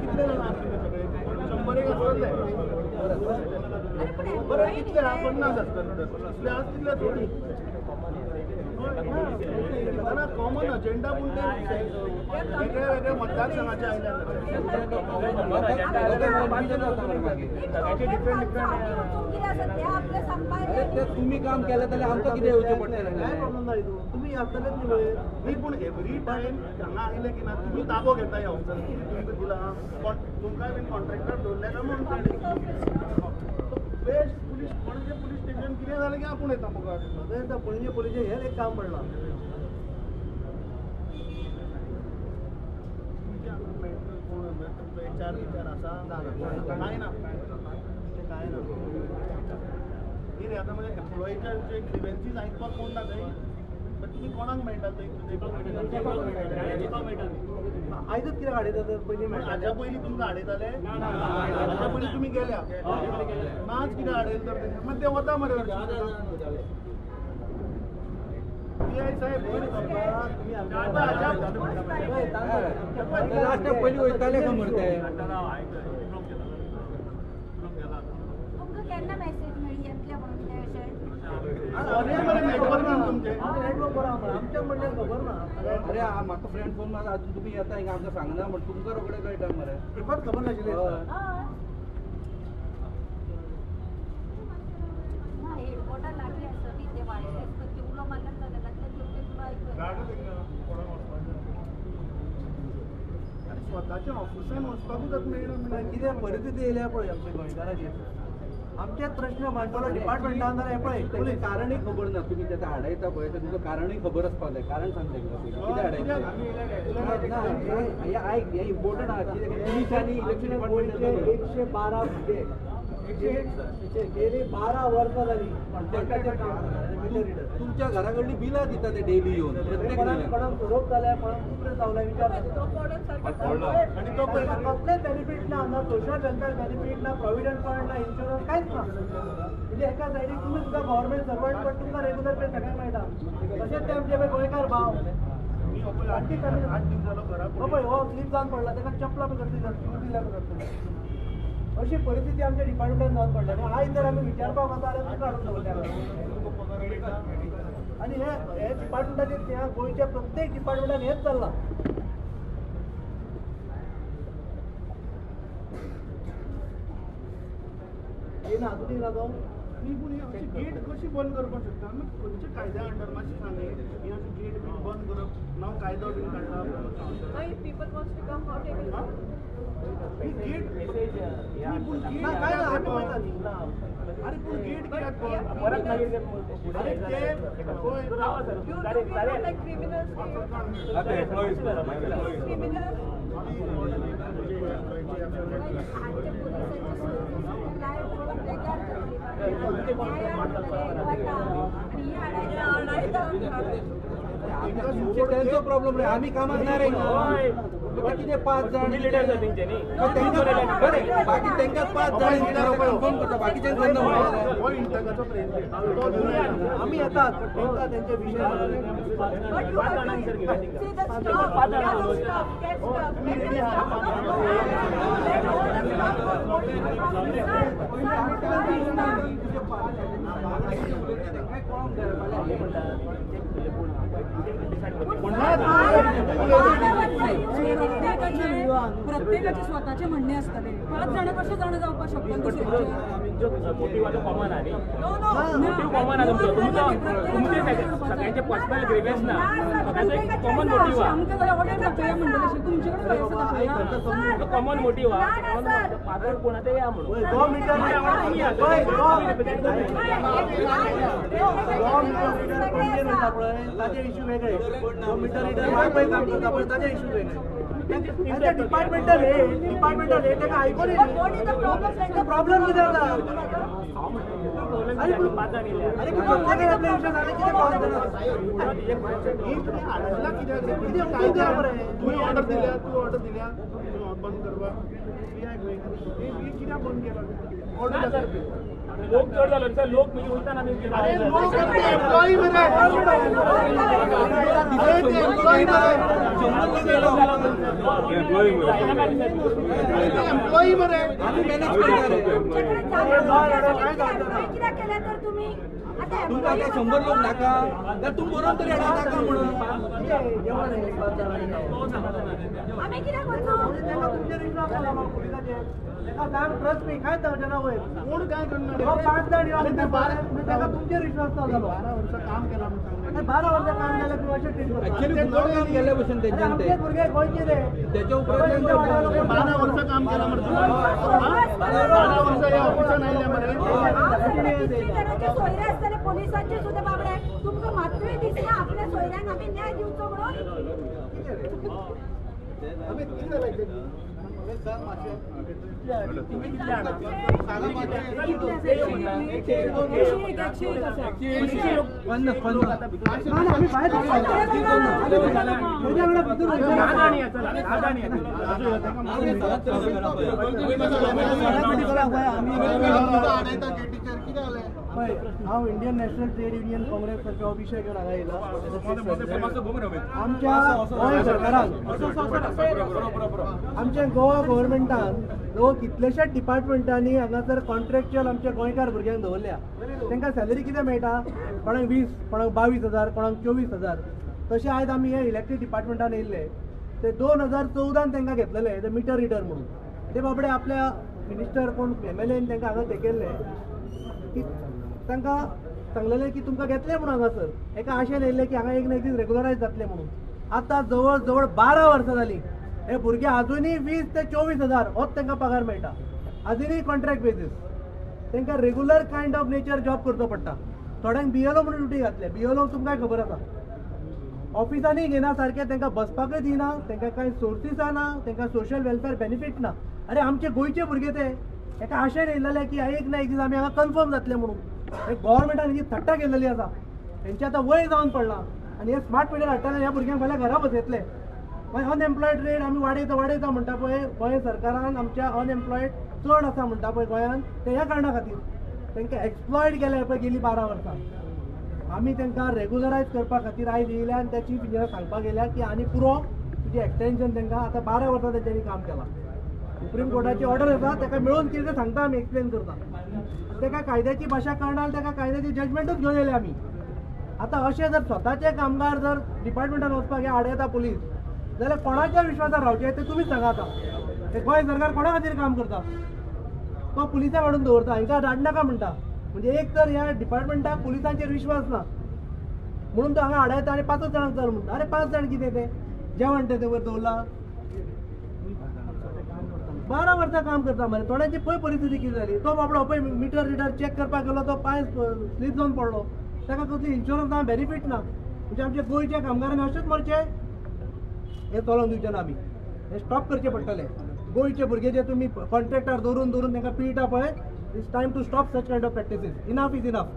कितले जाण आसले सगळे 100 आसतले बरें कितले आहा 50 आसतले तितले आज तितले थोडी ना कॉमन अजेंडा पूण ते वेगळे वेगळे मतदारसंघाचे आयल्या तुमी काम केलें जाल्यार आमकां कितें येवचें पडटलें काय प्रॉब्लम ना हितून तुमी आसतलेच न्ही पळय न्ही पूण एवरी टायम हांगा आयले की ना तुमी ताबो घेता ह्या ऑफिसार तुमकां दिला तुमकां बीन कॉन्ट्रॅक्टर दवरले काय म्हणून best police Panaji police station कितें जालें की आपूण येता मुखार सदां पणजे पुलिशेक हें एक काम पडलां तुमचो एच आर बिचार आसा कांय ना काय ना कितें आतां म्हणजे एम्प्लॉईच्या ग्रिवेन्सीज आयकपाक कोण ना थंय बट तुमी कोणाक मेळटा थंय आयजच कित्याक हाडयता तर पयलीं हाज्या पयलीं तुमकां हाडयताले हाज्या पयलीं तुमी गेल्या नाच कितें हाडयलें तर मागीर ते वता मरे पी I साहेब लास्टाक पयलीं वयताले खबर ते तुमकां केन्ना मॅसेज मेळ्ळी येतले म्हणून ते अशें आमच्या म्हणल्यार खबर ना अरे म्हाका फ्रेंड फोन मारता अजून तुमी येता हिंगा आमकां सांगना म्हण तुमकां रोखडें कळटा मरे तुमकांच खबर नाशिल्लें ना हेडक्वॉर्टर लागीं आसा न्ही ते वायरलेस ते उलो मारल्यार जाता ते तुका आयकूं स्वताच्या ऑफिसान वचपाकूच आतां मेळना कितें परिस्थिती येयल्या पळय आमच्या गोंयकाराचेर आमचेच प्रश्न मांडटलो डिपार्टमेंटान जाल्यार हें पळय तेजें कारणूय खबर ना तुमी तेका हाडयता पळय तें तुमकां कारणूय खबर आसपाक जाय कारण सांग तांकां पयलीं कितें हाडयता ना हें आयक हें इम्पोर्टंट आहा कित्याक पुलीस आनी इलेक्शन डिपार्टमेंट 112 भुरगे गेली 12 वर्सां जाली तुमच्या घरा कडली बिलां दिता ते डेली येवन प्रत्येक कोणाक सोरोप जाल्यार कोणाक कुत्रे चावल्या विचार कसलेच बेनिफीट ना ना सोशल वेलफेअर बेनिफीट ना प्रोविडंट फंड ना इन्शुरन्स कांयच ना म्हणजे एका सायडीक तुमी सुद्दां गव्हर्मेंट सर्वंट पण तुमकां रेगुलर पे सगळ्यांक मेळटा तशेंच ते आमचे गोंयकार भाव पळय हो स्लीप जावन पडला ताका चपलां बी करतली शूज दिल्या बी करतली अशी परिस्थिती आमच्या डिपार्टमेंटान जावन पडल्या आनी आयज जर आमी विचारपाक वता जाल्यार तुमकां हाडून दवरल्या आनी हे हे डिपार्टमेंटाचेर ह्या गोंयच्या प्रत्येक डिपार्टमेंटान हेंच चल्लां येना अजून येना तो न्ही पूण ही अशी गेट कशी बंद करपाक शकता आमी खंयच्या कायद्या अंडर मातशें सांग ही अशी गेट बीन बंद करप नाव कायदो बीन काडटा गेट पूण गेट काय ना आमी पळयता न्ही अरे पूण गेट कित्याक बंद अरे ते पळय आमच्या पुलिसांची लायफ बेकार जाली आनी तेंचो प्रॉब्लम रे आमी कामाक ना रे तुका कितें 5 जाण बरें बाकी तांकां 5 जाण कन्फर्म करता बाकीच्यांक करना आमी येतात पण तांकां तेंचे विशय प्रत्येकाचे स्वतःचे म्हणणे असतले 5 जाण कशे जाण जावपाक शकता मोटिवाचो कॉमन आहा न्ही कॉमन आहा तुमचो सगळ्यांचे पर्सनल ग्रिव्हन्स ना सगळ्यांचो एक कॉमन मोटीव आहा आमकां जाल्यार ऑर्डर दाखोवया म्हणटलें तुमचे कडेन कॉमन मोटीव आहा पात्र कोणा ते या म्हणून जो मिटर पणजे वयता पळय ताजे इश्यू वेगळे जो मिटर रिडर वाळपय काम करता पळय ताजे इश्यू वेगळे डिपार्टमेंटल हेड डिपार्टमेंटल हेड ताका आयकून प्रॉब्लम कितें जाता अरे प्रत्येकान आपले विशय जालें कितें प्रॉब्लम कित्याक तुवें ऑर्डर दिल्या तूं ऑर्डर दिल्या बंद करपाक कित्याक बंद केला ऑर्डर लोक चड जालो सर लोक म्हणजे वयता ना अरे लोक एम्प्लॉई मरे अरे ते एम्प्लॉई एम्प्लॉई मरे कित्याक केलें तर तुमी तुमकां आतां 100 लोक नाका जाल्यार तूं बरोवन तरी हाडा नाका म्हणून आमी कित्याक वचूं ट्रस्ट मी काय जावचें वयर कोण काय करणार 5 जाण ताका तुमचेर विश्वास ना जालो. 12 वर्सां काम केलां म्हणून सांगलें. 12 वर्सां काम केलें तुमी अशें ट्रीट करता. एक्चुअली काम केल्ले भशेन तेंच्यान आमचे भुरगे गोंयचे रे तेच्या उपरांत 12 वर्सां काम केलां मरे तुमी. 12 वर्सां ह्या ऑफिसान आयले मरे. कितले जाणांचे सोयरे आसतले पोलिसांचे सुद्दां बाबडे तुमकां मातूय दिसना आपल्या सोयऱ्यांक आमी न्याय दिवचो म्हणून. हांव Indian National Trade Union Congress सारखे अभिषेक घेवन हांगा येयला. आमच्या गोंय सरकारान आमच्या गोवा गव्हर्मेंटान लोक कितलेशेच डिपार्टमेंटांनी हांगासर कॉन्ट्रॅक्च्युअल आमच्या गोंयकार भुरग्यांक दवरल्या. तांकां सॅलरी कितें मेळटा? कोणाक 20, कोणाक 22 हजार, कोणाक 24 हजार. तशें आयज आमी हे इलेक्ट्रीक डिपार्टमेंटान येयल्ले ते 2014 तांकां घेतलेले ते मिटर रिडर म्हणून. ते बाबडे आपल्या मिनिस्टर कोण एम एल एन तांकां हांगा तेकयल्ले की तांकां सांगलेलें की तुमकां घेतलें म्हणून हांगासर एका आशेन येयल्ले की हांगा एक ना एक दीस रेगुलरायज जातलें म्हणून. आतां जवळ जवळ 12 वर्सां जालीं हे भुरगे अजुनूय 20 ते 24 हजार होच तांकां पगार मेळटा. अजुनूय कॉन्ट्रॅक्ट बेजीस तांकां regular kind of nature job करचो पडटा. थोड्यांक बीएलओ म्हणून ड्युटी घातले. बीएलओ तुमकां खबर आसा ऑफिसांनी घेना सारकें, तांकां बसपाकय दिना, तांकां कांय सोर्सीस ना, तांकां सोशल वेलफेअर बेनिफीट ना. अरे आमचे गोंयचे भुरगे ते एका आशेन येयलेले की एक ना एक दीस आमी हांगा कन्फर्म जातले म्हणून. हे गव्हर्मेंटान ही थट्टा केलेली आसा. हेंचे आतां वय जावन पडलां आनी हे स्मार्ट मिटर हाडटले ह्या भुरग्यांक फाल्यां घरा बसयतले. मागीर अनएम्प्लॉयड रेट आमी वाडयता वाडयता म्हणटा पळय. गोंय सरकारान आमच्या अनएम्प्लॉयड चड आसा म्हणटा पळय गोंयान, ते ह्या कारणा खातीर तांकां एक्सप्लॉयड केले पळय गेली 12 वर्सां. आमी तांकां रेगुलरायज करपा खातीर आयज येयल्या आनी त्या चीफ इंजिनियर सांगपाक गेल्या की आनी पुरो तुजें एक्सटेंशन तांकां आतां 12 वर्सां तेंच्यांनी काम केलां. सुप्रीम कोर्टाची ऑर्डर आसा ताका मेळून कितें सांगता आमी, एक्सप्लेन करता. ताका कायद्याची भाशा कळना, ताका कायद्याची जजमेंटूच घेवन येयले आमी. आतां अशें जर स्वताचे कामगार जर डिपार्टमेंटान वचपाक हे आडयता पुलीस जाल्यार कोणाच्या विश्वासार रावचें तें तुमीच सांगा. आतां ते गोंय सरकार कोणा खातीर काम करता? तो पुलिसांक हाडून दवरता, हांकां धाडनाका म्हणटा. म्हणजे एक तर ह्या डिपार्टमेंटाक पुलिसांचेर विश्वास ना म्हणून तो हांगा आडायता आनी 5 जाणांक चल म्हणटा. अरे 5 जाण कितें तें जेवण तें वयर दवरलां. 12 वर्सां काम करता मरे. थोड्यांची पळय परिस्थिती कितें जाली. तो बाबडो पळय मिटर रिडर चॅक करपाक गेलो तो पांय स्लीप जावन पडलो. ताका कसली इन्शुरन्स ना, बेनिफीट ना. म्हणजे आमच्या गोंयच्या कामगारांनी अशेंच मरचें हें चलोवन दिवचें ना आमी. हें स्टॉप करचें पडटलें. गोंयचे भुरगे जे तुमी कॉन्ट्रॅक्टार दवरून दवरून तांकां पिळटा पळय, it's time to stop such kind of practices. Enough is enough.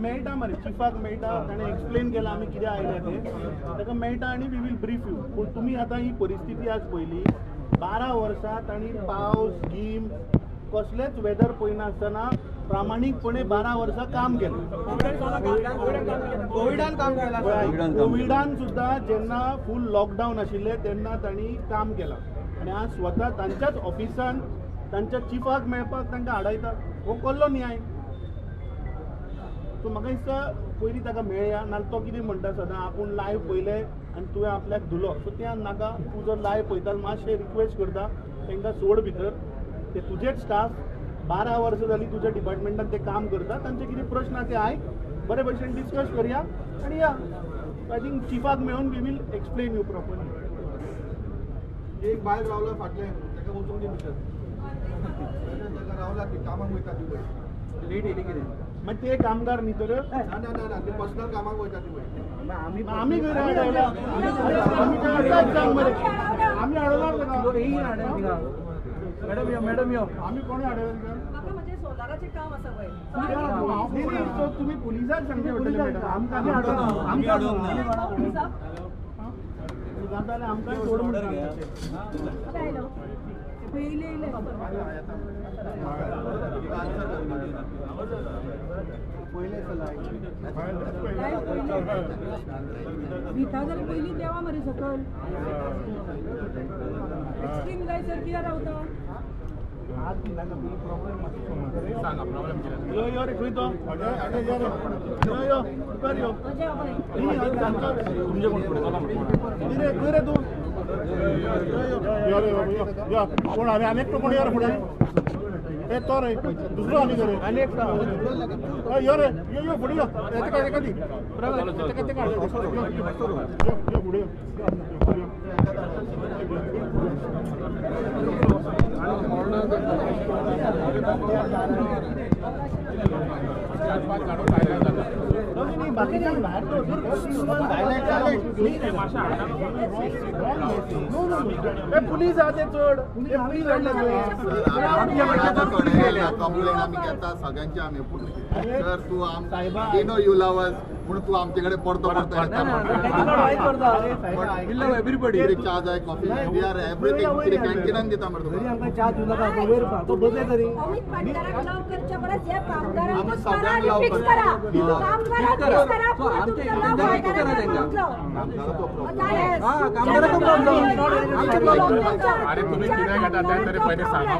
मेळटा मरे चिफाक मेळटा, ताणें एक्सप्लेन केलां आमी कितें आयल्या तें ताका मेळटा आनी we will brief you. पूण तुमी आतां ही परिस्थिती आज पळयली. 12 वर्सां तांणी पावस गीम कसलेच वेदर पळयनासतना प्रामाणीकपणे 12 वर्सां काम केलें. कोविडान सुद्दां जेन्ना फूल लॉकडावन आशिल्लें तेन्ना तांणी काम केलां आनी आज स्वता तांच्याच ऑफिसान तांच्या चिफाक मेळपाक तांकां आडायता. हो कसलो न्याय? सो म्हाका दिसता पयलीं ताका मेळया, नाल्यार तो कितें म्हणटा सदां आपूण लायव्ह पळयलें आनी तुवें आपल्याक धुलो. सो तें नाका. तूं जर लायव्ह पळयता मातशें रिक्वेस्ट करता तांकां सोड भितर. ते तुजेच स्टाफ 12 वर्सां जालीं तुज्या डिपार्टमेंटान ते काम करता. तांचे कितें प्रश्न आसा ते आयक, बरे भशेन डिस्कस करया आनी या. I think चिफाक मेळून we will explain you properly. एक बायल रावला फाटल्यान ताका वचूंक दी भितर. ताका रावला ती कामाक वयता ती पळय. लेट येयली कितें मागीर ते कामगार न्ही तर? ना ना ना, ते पर्सनल कामाक वयता ती पळय. आमी खंय आडयला? आमी आडवला ताका. मॅडम यो, मॅडम यो. आमी कोणी आडयला तिका? म्हाका म्हजें सोलाराचें काम आसा पळय. तुमी पुलिसांक सांगचें पडटलें मॅडम. आमकां जाल्यार आमकां सोड म्हणटा. पयले येयले. पयले भिता जाल्यार पयलीं देवा मरे सकयल एक्स्ट्रीम जाय सर कित्याक रावता. यो यो रे खंय तो यो यो मुखार यो. तुमचे कोण फुडें चला खंय रे तूं? यो रे यो कोण आनी आनी एकटो कोण यो रे फुडें? ए तो रे दुसरो आनी रे आनी एकटो यो रे यो यो फुडें यो. तेका तेका दी तेका तेका यो यो फुडें यो. पुलीस आहा ते चड पुलीस कंप्लेन आमी घेता सगळ्यांची आमी. सर तूं we know you love us म्हणून तूं आमचे कडेन परतो परतो येता. एवरीबडी च्या जाय कॉफी we are everything कितें कॅन्टिनान दिता मरे तुका. अमित पाटकराक लव करच्या परस ह्या कामगारांक आमी सगळ्यांक लव करा. अरे तुम्ही कितें घेता तें तरी पयलीं सांगा.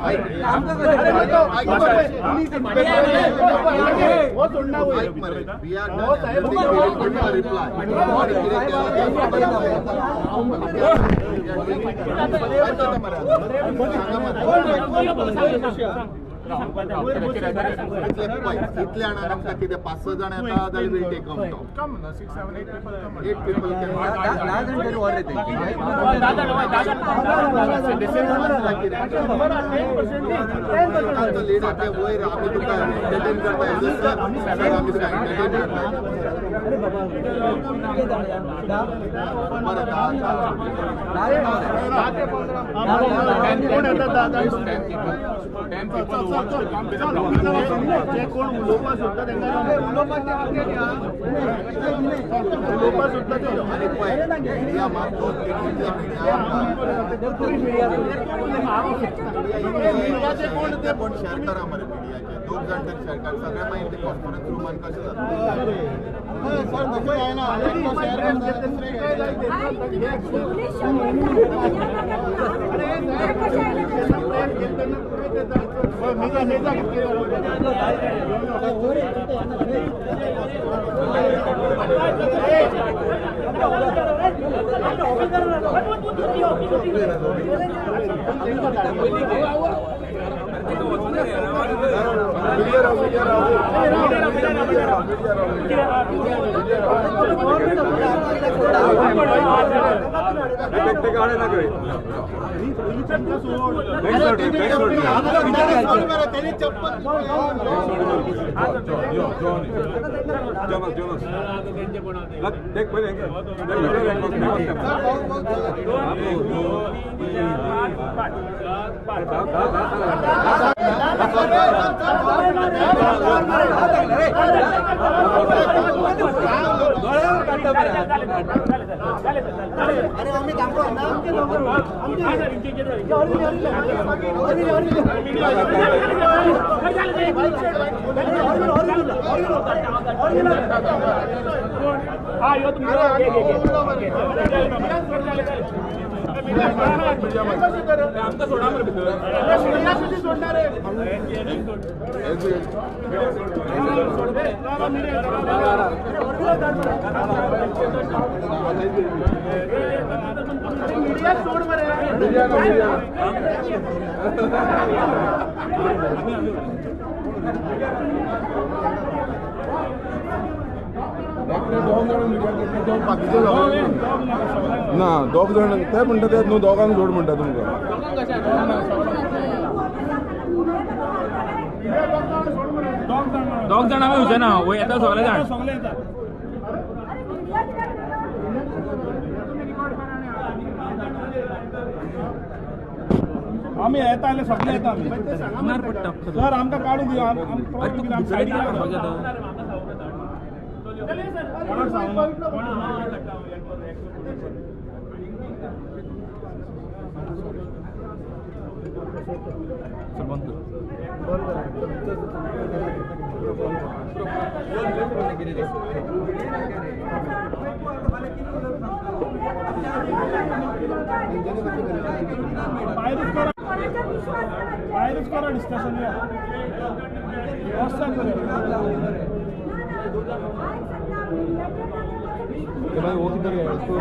इतले जाणांक आमकां कितें 5-6 जाण येता जाल्यार we'll take them down. 8 people can. तांचो लिडर ते वयर आमी तुका एंटरटेन करता. सर आमी तुका एंटरटेन करता. बरें 10 जे कोण उलोवपाक सोदता तांकां उलोवपाक सोदता ते. मिडियाचे कोण ते कोण शेअर करा मरे. मिडियाचे 2 जाण तरी शेअर करा. सगळे मागीर ते कॉन्फरन्स रुमान कशें जाता सर तशें जायना. शेअर करता ना दोग जाण ते म्हणटा ते न्हू दोगांक जोड म्हणटा तुमकां. दोग जाण आमी वचना ना वयर येता सगळे जाण. आमी येता जाल्यार सगळे येता आमी. सर आमकां काडून दिया. सायडीक बंद कर. कितें बाहेरूच करा डिस्कशन या भाई वो किधर गया इसको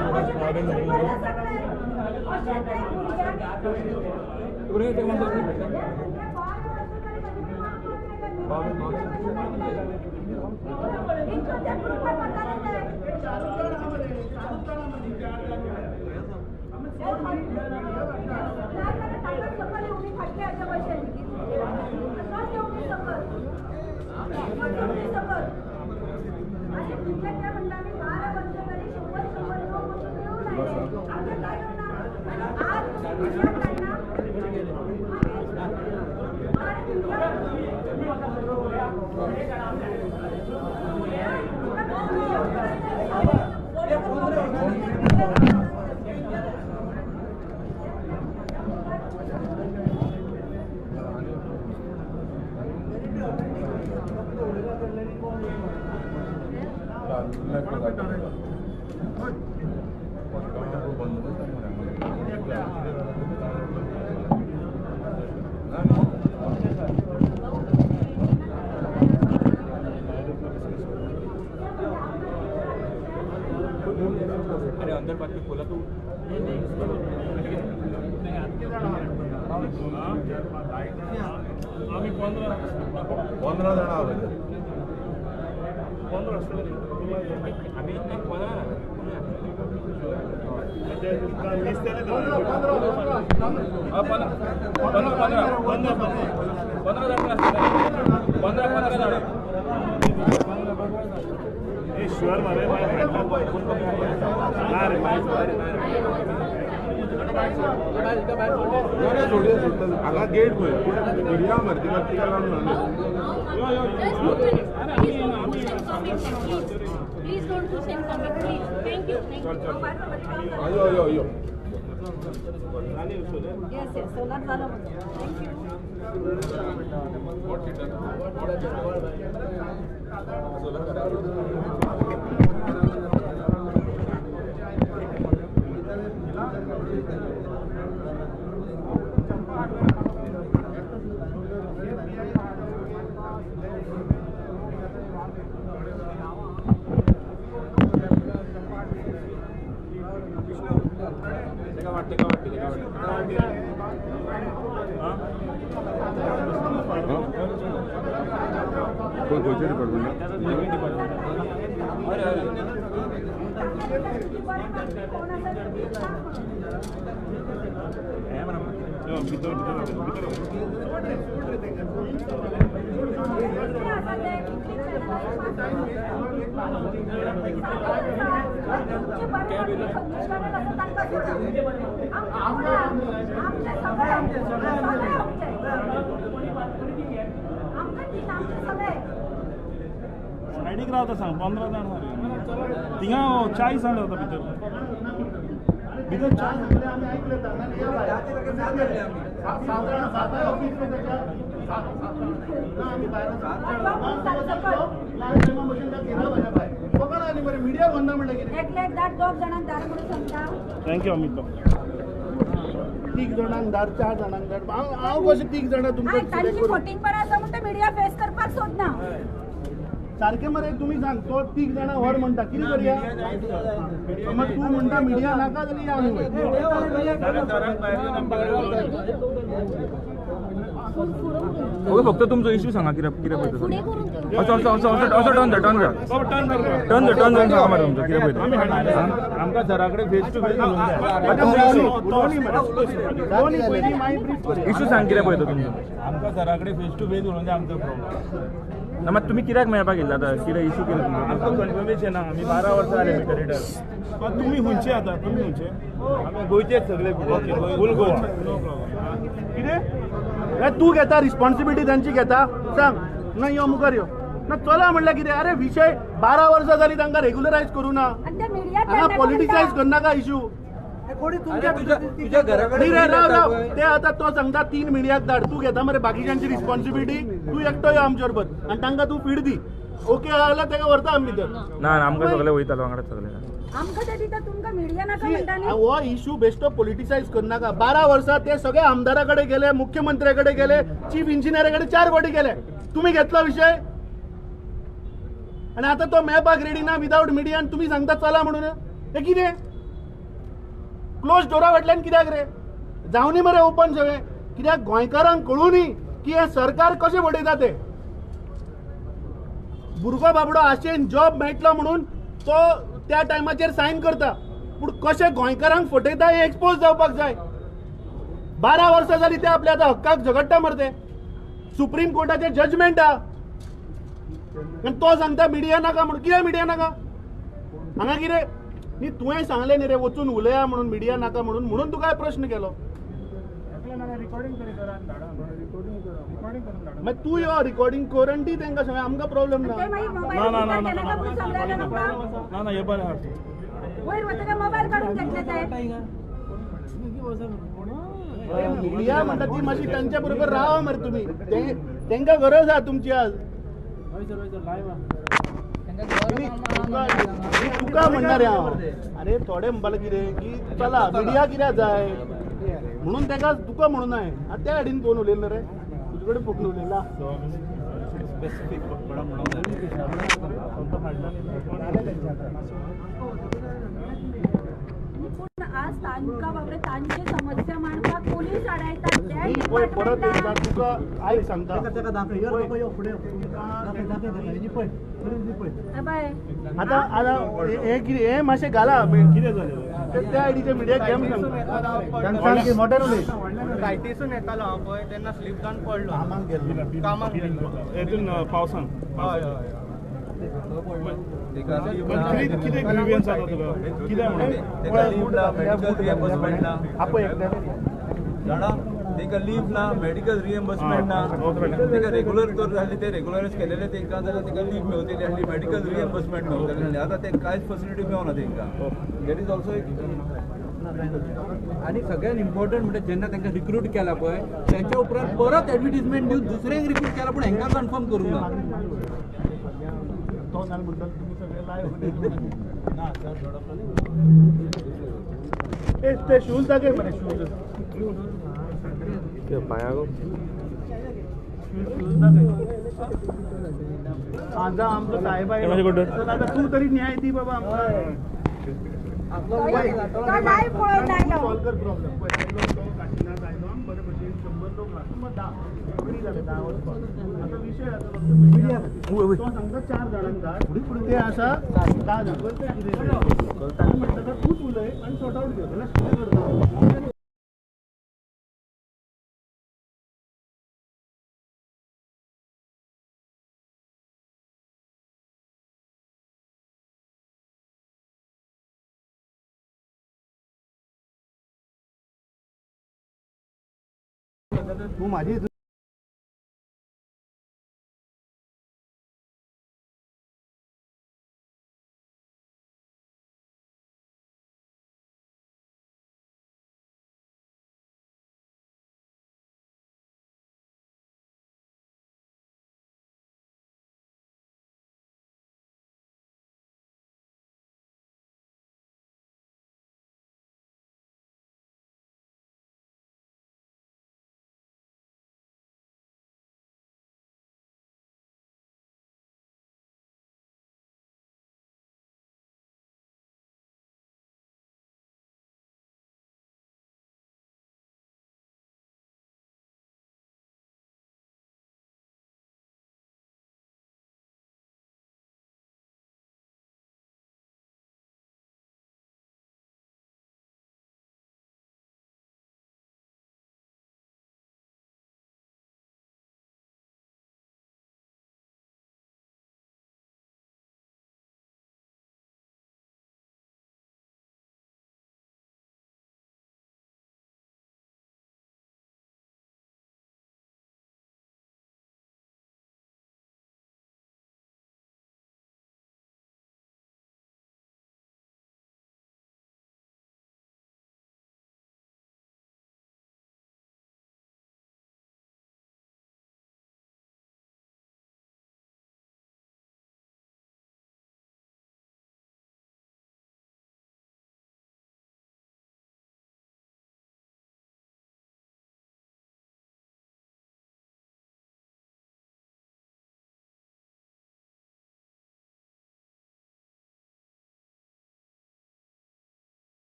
अरे अंदर बात खोला तू आम्ही 15 जण आहोत. 15 आम्ही 15 15 जण 15 जण शुअर मरे हांगा गेट पळय घडया मरे तिका तिका लागून Please don't push and comment, please. Thank you. Thank you. यो यो यो Yes, yes. Solar झालं माझं. Thank you. कोण खंयचे डिपार्टमेंट? सायडीक रावता सांग 15 जाण मरे थिंगा 40 जाण रावता भितर भितर 40 आमी ऐकले मिडिया बंद म्हणलं एकल्याक दाट 2 जाणांक दार म्हणून सांगता. Thank you Amit. 3 जाणांक दार 4 जाणांक दार हांव कशें 3 जाणां तुमकां तांची फटींगपणा आसा म्हणटा मिडिया फेस करपाक सोदना. सारकें मरे तुमी सांग तो 3 जाणां व्हर म्हणटा कितें करया समज तूं म्हणटा मिडिया नाका जाल्यार या आमी वयर. ओके फक्त तुमचो इश्यू सांगा कितें कितें पळयता असो असो असो असो टर्न जा टर्न जा टर्न जा टर्न जावन सांगा मरे तुमचो कितें पळयता. आमकां सरा कडेन फेस टू फेस इश्यू सांग कितें पळयता तुमचो. आमकां सरा कडेन फेस टू फेस उलोवंक जाय आमचो प्रॉब्लम. ना मात तुमी कित्याक मेळपाक येयल्ले आतां कितें इश्यू कितें तुमचो? आमकां कन्फर्मेशन ना आमी 12 वर्सां जाले मिटर रिडर. तुमी खंयचे आतां तुमी खंयचे? आमी गोंयचेच सगळे फूल गोवा. कितें तूं घेता रिस्पॉन्सिबिलिटी तांची घेता सांग ना यो मुखार यो ना चला म्हणल्यार कितें? अरे विशय 12 वर्सां जाली तांकां रेग्युलरायज करूं ना हांगा पॉलिटिसायज करनाका इश्यू. राव राव ते आतां तो सांगता 3 मिडियाक धाड तूं घेता मरे बाकीच्यांची रिस्पॉन्सिबिलिटी तूं एकटो यो आमचे बरोबर आनी तांकां तूं फीड दी. ओके जाल्यार ताका व्हरता आमी भितर. ना आमकां सगळे वयतालो वांगडा सगळे. आमकां ते दिता तुमकां मिडिया नाका म्हणटा न्ही. हो इशू बेश्टो पॉलिटिसायज करनाका. 12 वर्सां ते सगळे आमदारा कडेन गेले, मुख्यमंत्र्या कडेन गेले, चीफ इंजिनियरा कडेन 4 फावटी गेले. तुमी घेतलो विशय आनी आतां तो मेळपाक रेडी ना विदावट मिडिया आनी तुमी सांगता चला म्हणून. हें कितें क्लोज डोरा फाटल्यान कित्याक रे? जावनी मरे ओपन सगळें. कित्याक गोंयकारांक कळूं न्ही की हें सरकार कशें फटयता तें. भुरगो बाबडो आशेन जॉब मेळटलो म्हणून तो त्या टायमाचेर सायन करता, पूण कशें गोंयकारांक फटयता हें एक्सपोज जावपाक जाय. 12 वर्सां जालीं ते आपल्या आतां हक्काक झगडटा मरे ते. सुप्रीम कोर्टाचें जजमेंट आहा आनी तो सांगता मिडिया नाका म्हणून. कित्याक मिडिया नाका? हांगा कितें न्ही तुवें सांगलें न्ही रे वचून उलया म्हणून मिडिया नाका म्हणून, म्हणून तुका प्रश्न केलो. मागीर तूं यो रिकॉर्डिंग कर आनी दी तांकां सगळें, आमकां प्रॉब्लम ना. ना हे बरें आहा. मिडिया म्हणटा ती मातशी तांच्या बरोबर रावा मरे तुमी, तांकां गरज आहा तुमची आज. तुका म्हणणार हांव, अरे थोडे म्हणपाक कितें की चला मिडिया कित्याक जाय म्हणून ताका तुका म्हणून हांवें आतां त्या सायडीन फोन उलयलो रे, तुजे कडेन फोन उलयला. पूण आज तांकां बाबडे तांची समस्या मांडपाक पोलीस आडायतात. पळय परत एकदां तुका आयक सांगता. आतां आतां हें कितें हें मातशें घाला कितें जालें त्या आयडीचे मिडिया गेम सांगता. मोठ्यान उलय. सायटीसून येतालो हांव पळय तेन्ना स्लीप जावन पडलो. कामाक गेल्लो, कामाक गेल्लो हेतून पावसान. हय हय. कितें ग्रिव्हन्स आसा तुका? कितें म्हणून आपय एकट्याक जाणा तांकां लीव ना, मेडिकल रिएम्बर्समेंट ना. तांकां रेगुलर कर जाल्ले ते रेगुलरच केलेले तांकां जाल्यार तांकां लीव मेवतली आसली, मेडिकल रिएम्बर्समेंट मेवतली आसली. आतां ते कांयच फेसिलिटी मेवना तांकां. That is also. आनी सगळ्यात इम्पॉर्टंट म्हणजे जेन्ना तांकां रिक्रूट केला पळय तेच्या उपरांत परत एडवर्टीजमेंट दिवन दुसऱ्यांक रिक्रूट केला, पूण हांकां कन्फर्म करूंक ना. तो नाल म्हणटा तुमी सगळे लायव्ह ते शूज दाखय मरे. शूज आजा आमचो साहेब आतां तूं तरी न्याय दी बाबा आमकां. सॉल्व कर प्रॉब्लम. पळय तो काशिनाथ आयलो बरे भशेन 100 लोक आसा, 10 फ्री जाले 10 वचपाक. आतां विशय आतां तो सांगता 4 जाणांक धाड, ते आसा 10 जाण. तांकां म्हणटा तूंच उलय आनी सॉर्ट आवट घेव जाल्यार कितें करता. तूं म्हाजी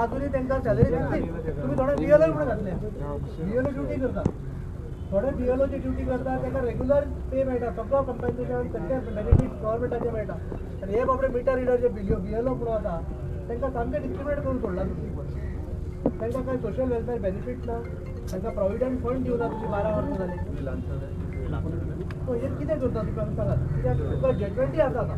अजूनही तांकां सॅलरी दितली. तुमी थोडे बीएलओ म्हणून घातले, बीएलओ ड्युटी करता, थोडे बीएलओची ड्युटी करता, तांकां रेगुलर पे मेळटा, सगळो कंपेन्सेशन सगळे बेनिफीट गव्हर्मेंटाचे मेळटा. आनी हे बाबडे मिटर रिडर जे बीएलओ म्हणून आसा तांकां सामकें डिस्क्रिमिनेट करून सोडला तुमी. तांकां कांय सोशल वेलफेअर बेनिफीट ना, तांकां प्रोविडंट फंड दिवना तुमी 12 वर्सां जालीं. सो हे कितें करता तुमी आमकां सांगात, कित्याक तुमकां जजमेंटूय आसा आतां.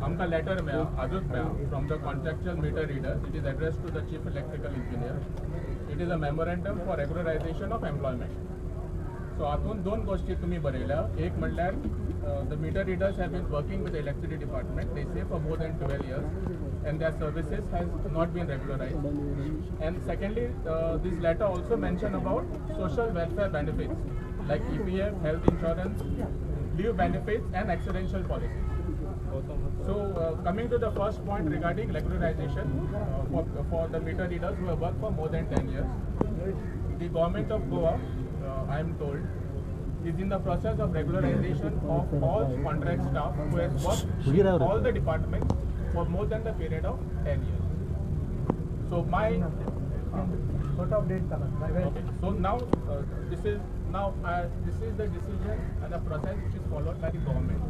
आमकां लेटर मेळ्ळा, आजूच मेळ्ळा, from the contractual meter reader. It is address to the chief electrical engineer. It is a memorandum for regularisation of employment. So हातूंत दोन गोश्टी तुमी बरयल्या. एक म्हणल्यार the meter readers have been working with electricity department they say for more than 12 years and their services has not been regularised. And secondly this letter also mention about social welfare benefits like EPF, health insurance, leave benefits and accidental policies. So coming to the first point regarding regularization for the meter readers who have worked for more than 10 years, the government of Goa, I am told, is in the process of regularization of all contract staff who has worked in all the departments for more than the period of 10 years. So my okay, so now this is the decision and the process which is followed by the government.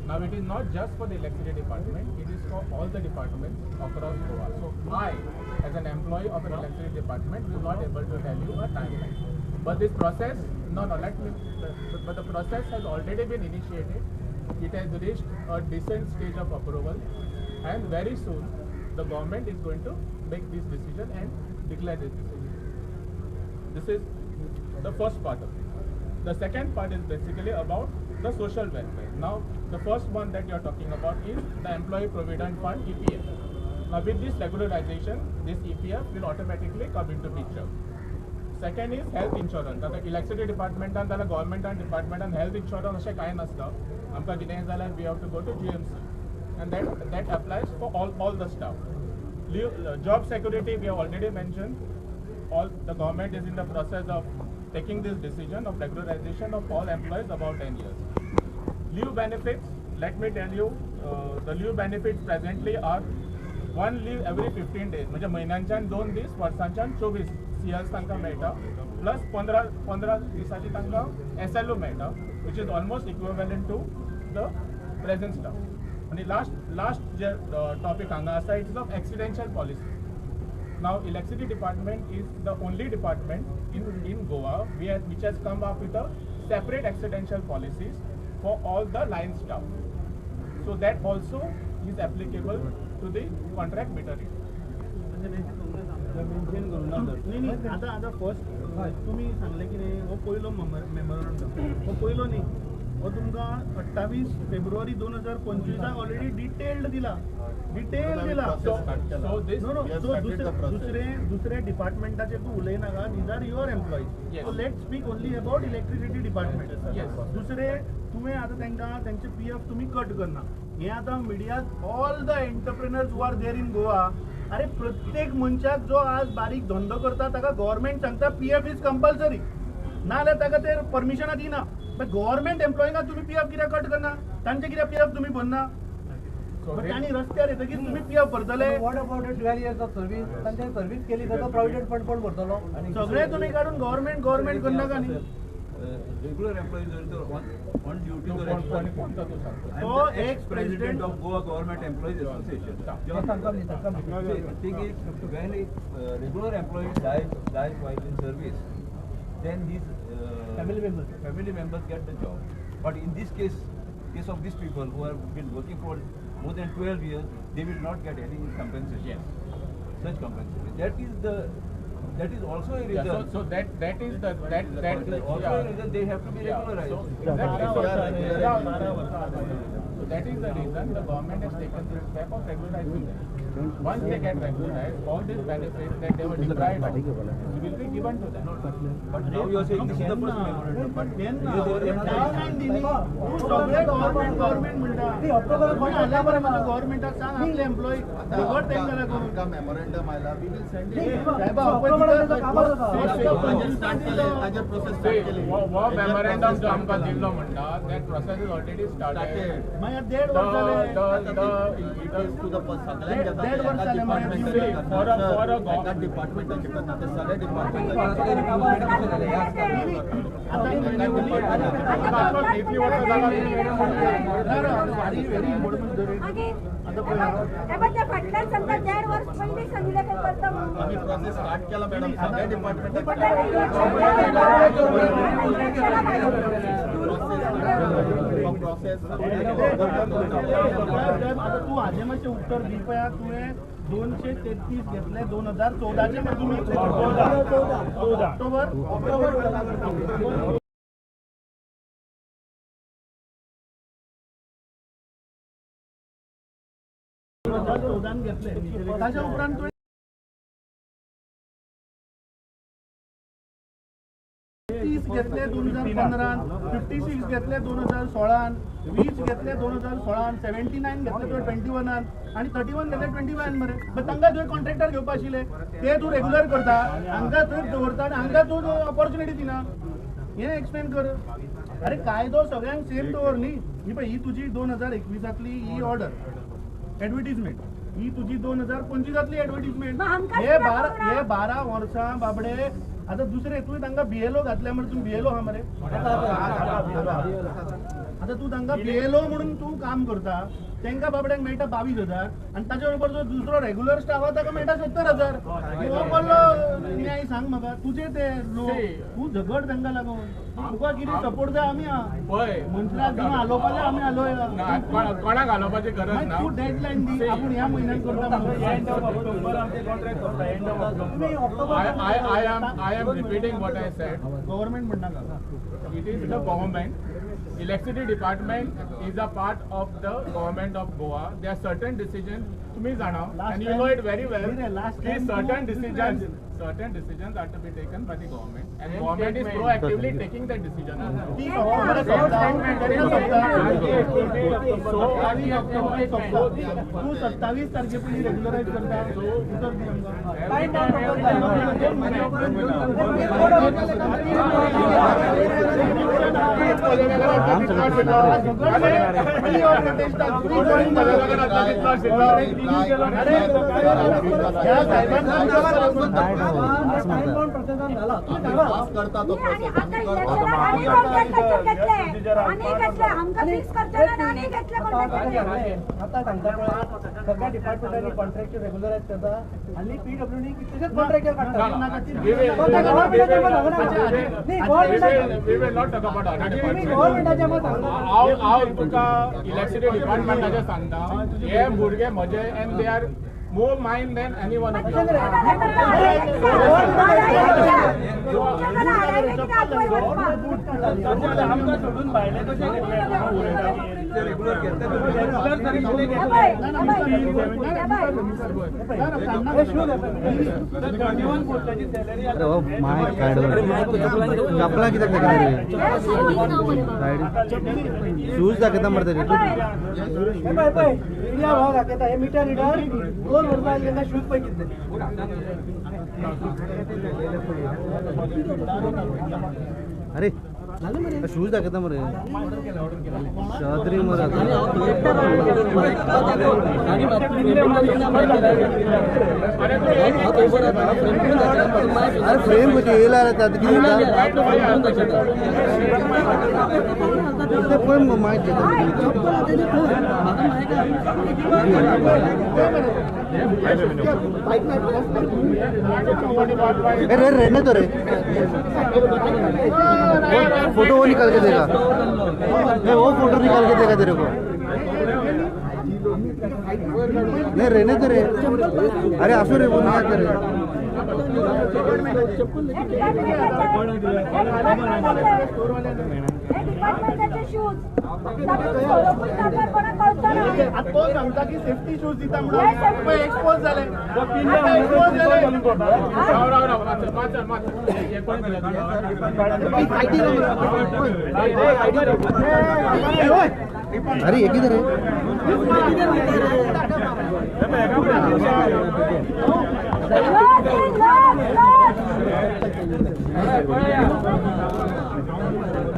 Now it is not just for the electricity department, it is for all the departments across Goa. So I, as an employee of an electricity department, will not able to tell you a timeline. But this process, but the process has already been initiated. It has reached a decent stage of approval, and very soon the government is going to make this decision and declare this decision. This is the first part of it. The second part is basically about the social welfare. Now, the first one that you are talking about is the Employee Provident Fund, EPF. Now, with this regularization, this EPF will automatically come into picture. Second is health insurance. आता electricity डिपार्टमेंटान जाल्यार गव्हर्मेंटान डिपार्टमेंटान health insurance अशें कांय नासता. आमकां कितेंय जाल्यार we have to go to GMC, and that applies for all the staff. Leave, job security we have already mentioned. All the government is in the process of taking this decision of regularization of all employees about 10 years. Leave benefits, let me tell you, the leave benefits presently are 1 leave every 15 days. म्हणजे म्हयन्यांच्यान 2 दीस, वर्सांच्यान 24 CLs तांकां मेळटा, plus 15 दिसाची तांकां SLO मेळटा, which is almost equivalent to the present staff. आनी last जे topic हांगा आसा, it is of accidental policy. Now, electricity department is the only department in Goa which has come up with a separate accidental policies for all the line staff. So that also is applicable to the contract meter reader. नाही आतां आतां first तुमी सांगलें कितें हो पयलो memorandum, हो पयलो न्ही, हो तुमकां 28 फेब्रुवारी 2025 ऑलरेडी डिटेल्ड दिला, डिटेल दिला. नो नो, सो दुसरे दुसरे डिपार्टमेंटाचे तूं उलयनाका, these are your employees. So let speak only about electricity department. दुसरे तुवें आतां तांकां तेंचे पीएफ तुमी कट करना. हें आतां मिडियाक all the entrepreneurs who are there in Goa, अरे प्रत्येक मनशाक जो आज बारीक धंदो करता ताका गव्हर्मेंट सांगता पीएफ is compulsory, नाजाल्यार ताका ते परमिशनां दिना. बट गव्हर्मेंट एम्प्लॉयींक तुमी पीएफ कित्याक कट करना, तांचे कित्याक पीएफ तुमी भरना? तांणी रस्त्यार येतकीच तुमी पीएफ भरतले. What about 12 years of service? तांचे सर्वीस केली ताचो प्रोविडंट फंड कोण भरतलो? सगळें तुमी काडून गव्हर्मेंट गव्हर्मेंट करनाका न्ही. रेगुलर एम्प्लॉईज on duty तो ex president of Goa government employees association. Thing is, when a regular employee dies while in service, then his family members get the job. But in this case of these people who have been working for more than 12 years, they will not get any compensation. Yes. Such compensation. That is also a reason. Yeah, so that is the that is also a reason they have to be regularized. So, exactly. So that is the reason the government has taken this step of regularizing them. Once they get regularized, all these benefits that they were deprived of will be given to them. But now you are saying this is the first memorandum. But सगळे government government म्हणटा, गव्हर्मेंटाक सांग आपले employee फुकट तांकां करून memorandum आयला, we will send it. हो memorandum जो आमकां दिल्लो म्हणटा, that process is already started. देड वर्स जालें. देड वर्स जालें मरे. डिपार्टमेंटाचे करता ते सगळे डिपार्टमेंटाचे. फाटल्यान सांगता देड वर्स पयलीं सांगिल्लें खंय करता म्हणून. आमी प्रोसेस स्टार्ट केला मॅडम, सगळ्या डिपार्टमेंटाक प्रोसेस. आता तूं हाजें मातशें उत्तर दी पळया. तुवें 233 घेतले 2014 मरे तुमी ऑक्टोबर 2014 घेतले. ताच्या उपरांत तुवें 30 घेतले 2015, 56 घेतले 2016, 20 घेतले 2016, 79 घेतले तुवें 21 आनी 31 घेतले 21 मरे. तांकां तुवें कॉन्ट्रॅक्टर घेवपा आशिल्ले, ते तूं रेगुलर करता, हांकां थंय दवरता आनी हांकां तूं ऑपॉर्च्युनिटी दिना. हें एक्सप्लेन कर. अरे कायदो सगळ्यांक सेम दवर न्ही. ही पळय ही तुजी 2021 ही ऑर्डर एडवर्टीजमेंट, ही तुजी 2025 एडवर्टीजमेंट. हे 12 वर्सां बाबडे. आतां दुसरे तुवें तांकां बीएलओ घातल्या मरे, तूं बीएलओ आहा मरे. आतां तूं तांकां बीएलओ म्हणून तूं काम करता, तांकां बाबड्यांक मेळटा 22,000 आनी ताच्या बरोबर जो दुसरो रेगुलर स्टाफ आहा ताका मेळटा 70,000. हो कसलो न्याय सांग म्हाका. तुजे ते लोक तूं झगड तांकां लागून, तुका कितें सपोर्ट जाय आमी आहा. मनशाक तुमी हालोवपा जाय आमी हालोवया. कोणाक हालोवपाची गरज ना. तूं डेडलायन दी, आपूण ह्या म्हयन्यान करता. I am repeating what I said. Government म्हणनाका. It is the government. Electricity department is a part of the government of Goa. There are certain decisions, तुम्ही जाणा, and you know it very well. की certain decisions are to be taken by the government, and government is proactively taking that decision. तूं 27 तारखे पयलीं रेग्युलरायज करता. उतर दी आमकां. आता सांगता सगळ्या डिपार्टमेंटांनी कॉन्ट्रॅक्ट रेग्युलरायज करता आनी पीडब्ल्यूडी कितलेशेच कॉन्ट्रॅक्टर काडटा. गव्हर्मेंटाचे हांव तुका इलेक्ट्रिसिटी डिपार्टमेंटाचे सांगता, हे भुरगे म्हजे and they are more mine than any one of you. आमकां सोडून भायले कशे रेगुलर घेतले. चपला कित्याक दाखयता रे? शूज दाखयता मरे तरी. पळय इंडिया भाव दाखयता. हे मिटर रिडर 2 वर्सां तांकां शूज पळय कितले. अरे शूज दाखयता मरे शात्री मरे. अरे फ्रेम कशी येयला रे आतां कितें जाता पळय मगो मायक घेता. अरे रहने तो रे, फोटो वो निकाल के देगा. वो फोटो निकाल के देगा तेरे को. नहीं रहने तो रे. अरे आसू रे, वो नहीं करे. तो सांगता की सेफ्टी शूज दिता म्हणून एक्सपोज जाले. एक्सपोज जाले. अरे ये किधर है?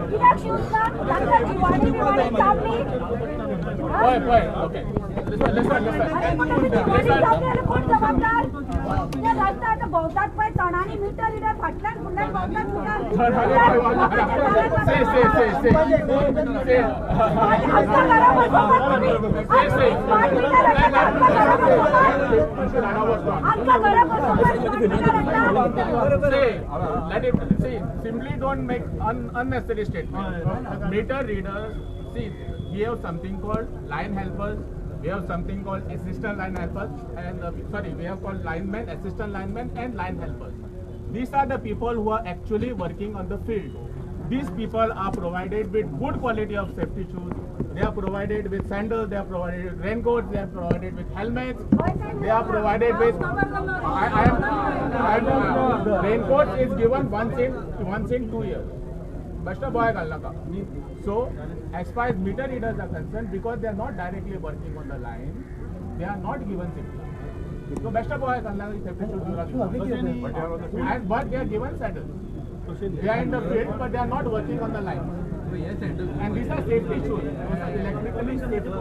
कित्याक शूज ना? तांकां जिवाणी बिवाणी चाबली. पळय पळय ओके listen listen listen. कोण जबाबदार? ते रस्ता आतां भोंवतात पळय तणांनी मिटर रिडर फाटल्यान फुडल्यान भोंवतात. से से से से से Let it see. Simply don't make unnecessary statement. Meter readers, see, we have something called line helpers. We have something called assistant line helpers, and sorry, we have called linemen, assistant linemen, and line helpers. These are the people who are actually working on the field. These people are provided with good quality of safety shoes. They are provided with sandals. They are provided with raincoats. They are provided with helmets. They are provided with. Raincoats is given once in 2 years. Basta boy galnaka. So as far as meter readers are concerned, because they are not directly working on the line, they are not given safety. So basta boy galnaka safety shoes, but they are given sandals. They are in the field, but they are not working on the line. And these are safety shoes. These are electrically safe shoes.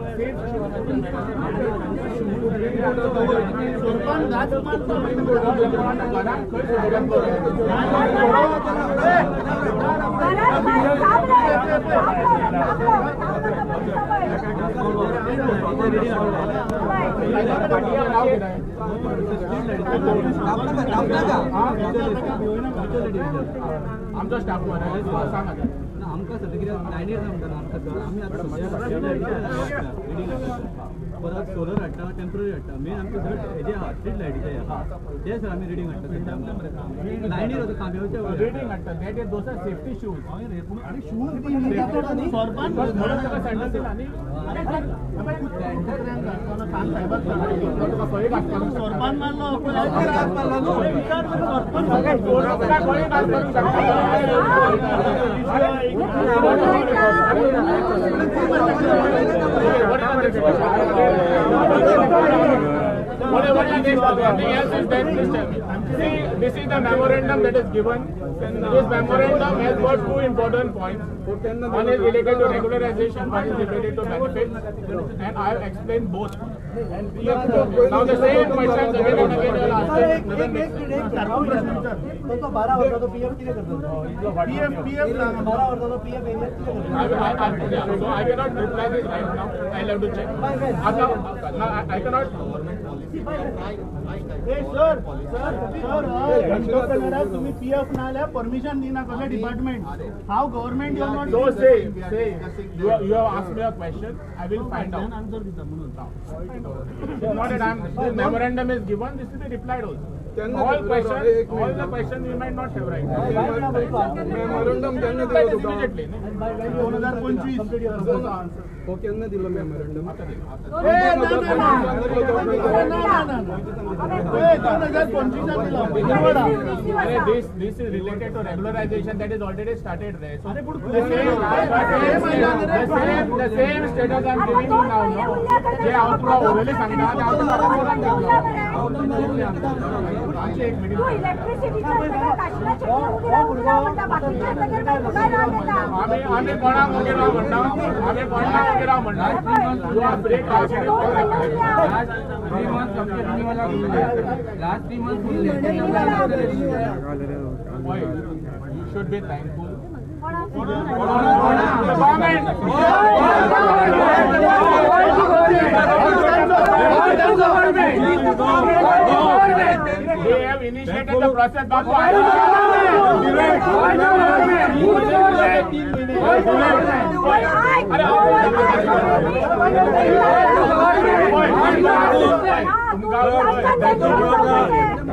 आमचो staff सांगा. आमकां सद्या कितें लायनीर आसा म्हणटा आमकां sir, आमी आतां परत सोलर हाडटा, टेम्पररी हाडटा. मेन आमकां सर हेजे आहा स्ट्रीट लायटीचे आहा ते सर आमी रिडींग हाडटा. लायनीर वता खांब्याच्या रिडींग हाडटा. That is those are safety shoes. आनी शूज सोरपान सँडल दिला न्ही सोरपान मारलो. See, this is the memorandum that is given. This memorandum has got two important points. One is related to regularization, one is related to benefits, and I have explained both. Now the same questions again and again you are asking. Doesn't make sense. तो 12 वर्सां PF कितें करता? PF PF 12 वर्सां PF area कितें करता? So I cannot reply this right now. I'll have to check. I cannot. Hey sir, sir, sir, तुम्ही PF ना आल्यार परमिशन दिना कसले department? How government you are not? So say, you have asked me a question. I will find out. Answer दिता म्हणून. Not that I'm. This memorandum is given. This will be replied also. All questions, all the questions we might not have right. Memorandum केन्ना दिलो तुका? Immediately. 2025. हो केन्ना दिलो memorandum? ए ना ना ना ना ना. 2025 दिलो. अरे this is related to regularization that is already started there. So the same status I am giving you now. No? जे हांव तुका ओरली सांगता ते हांव तुका बरोवन दितलो. आमी कोणाक ओगी राव म्हणटा, आमी कोणाक ओगी राव म्हणटा. You are break. Last 3 months You should be thankful. They have initiated the process. Bapu,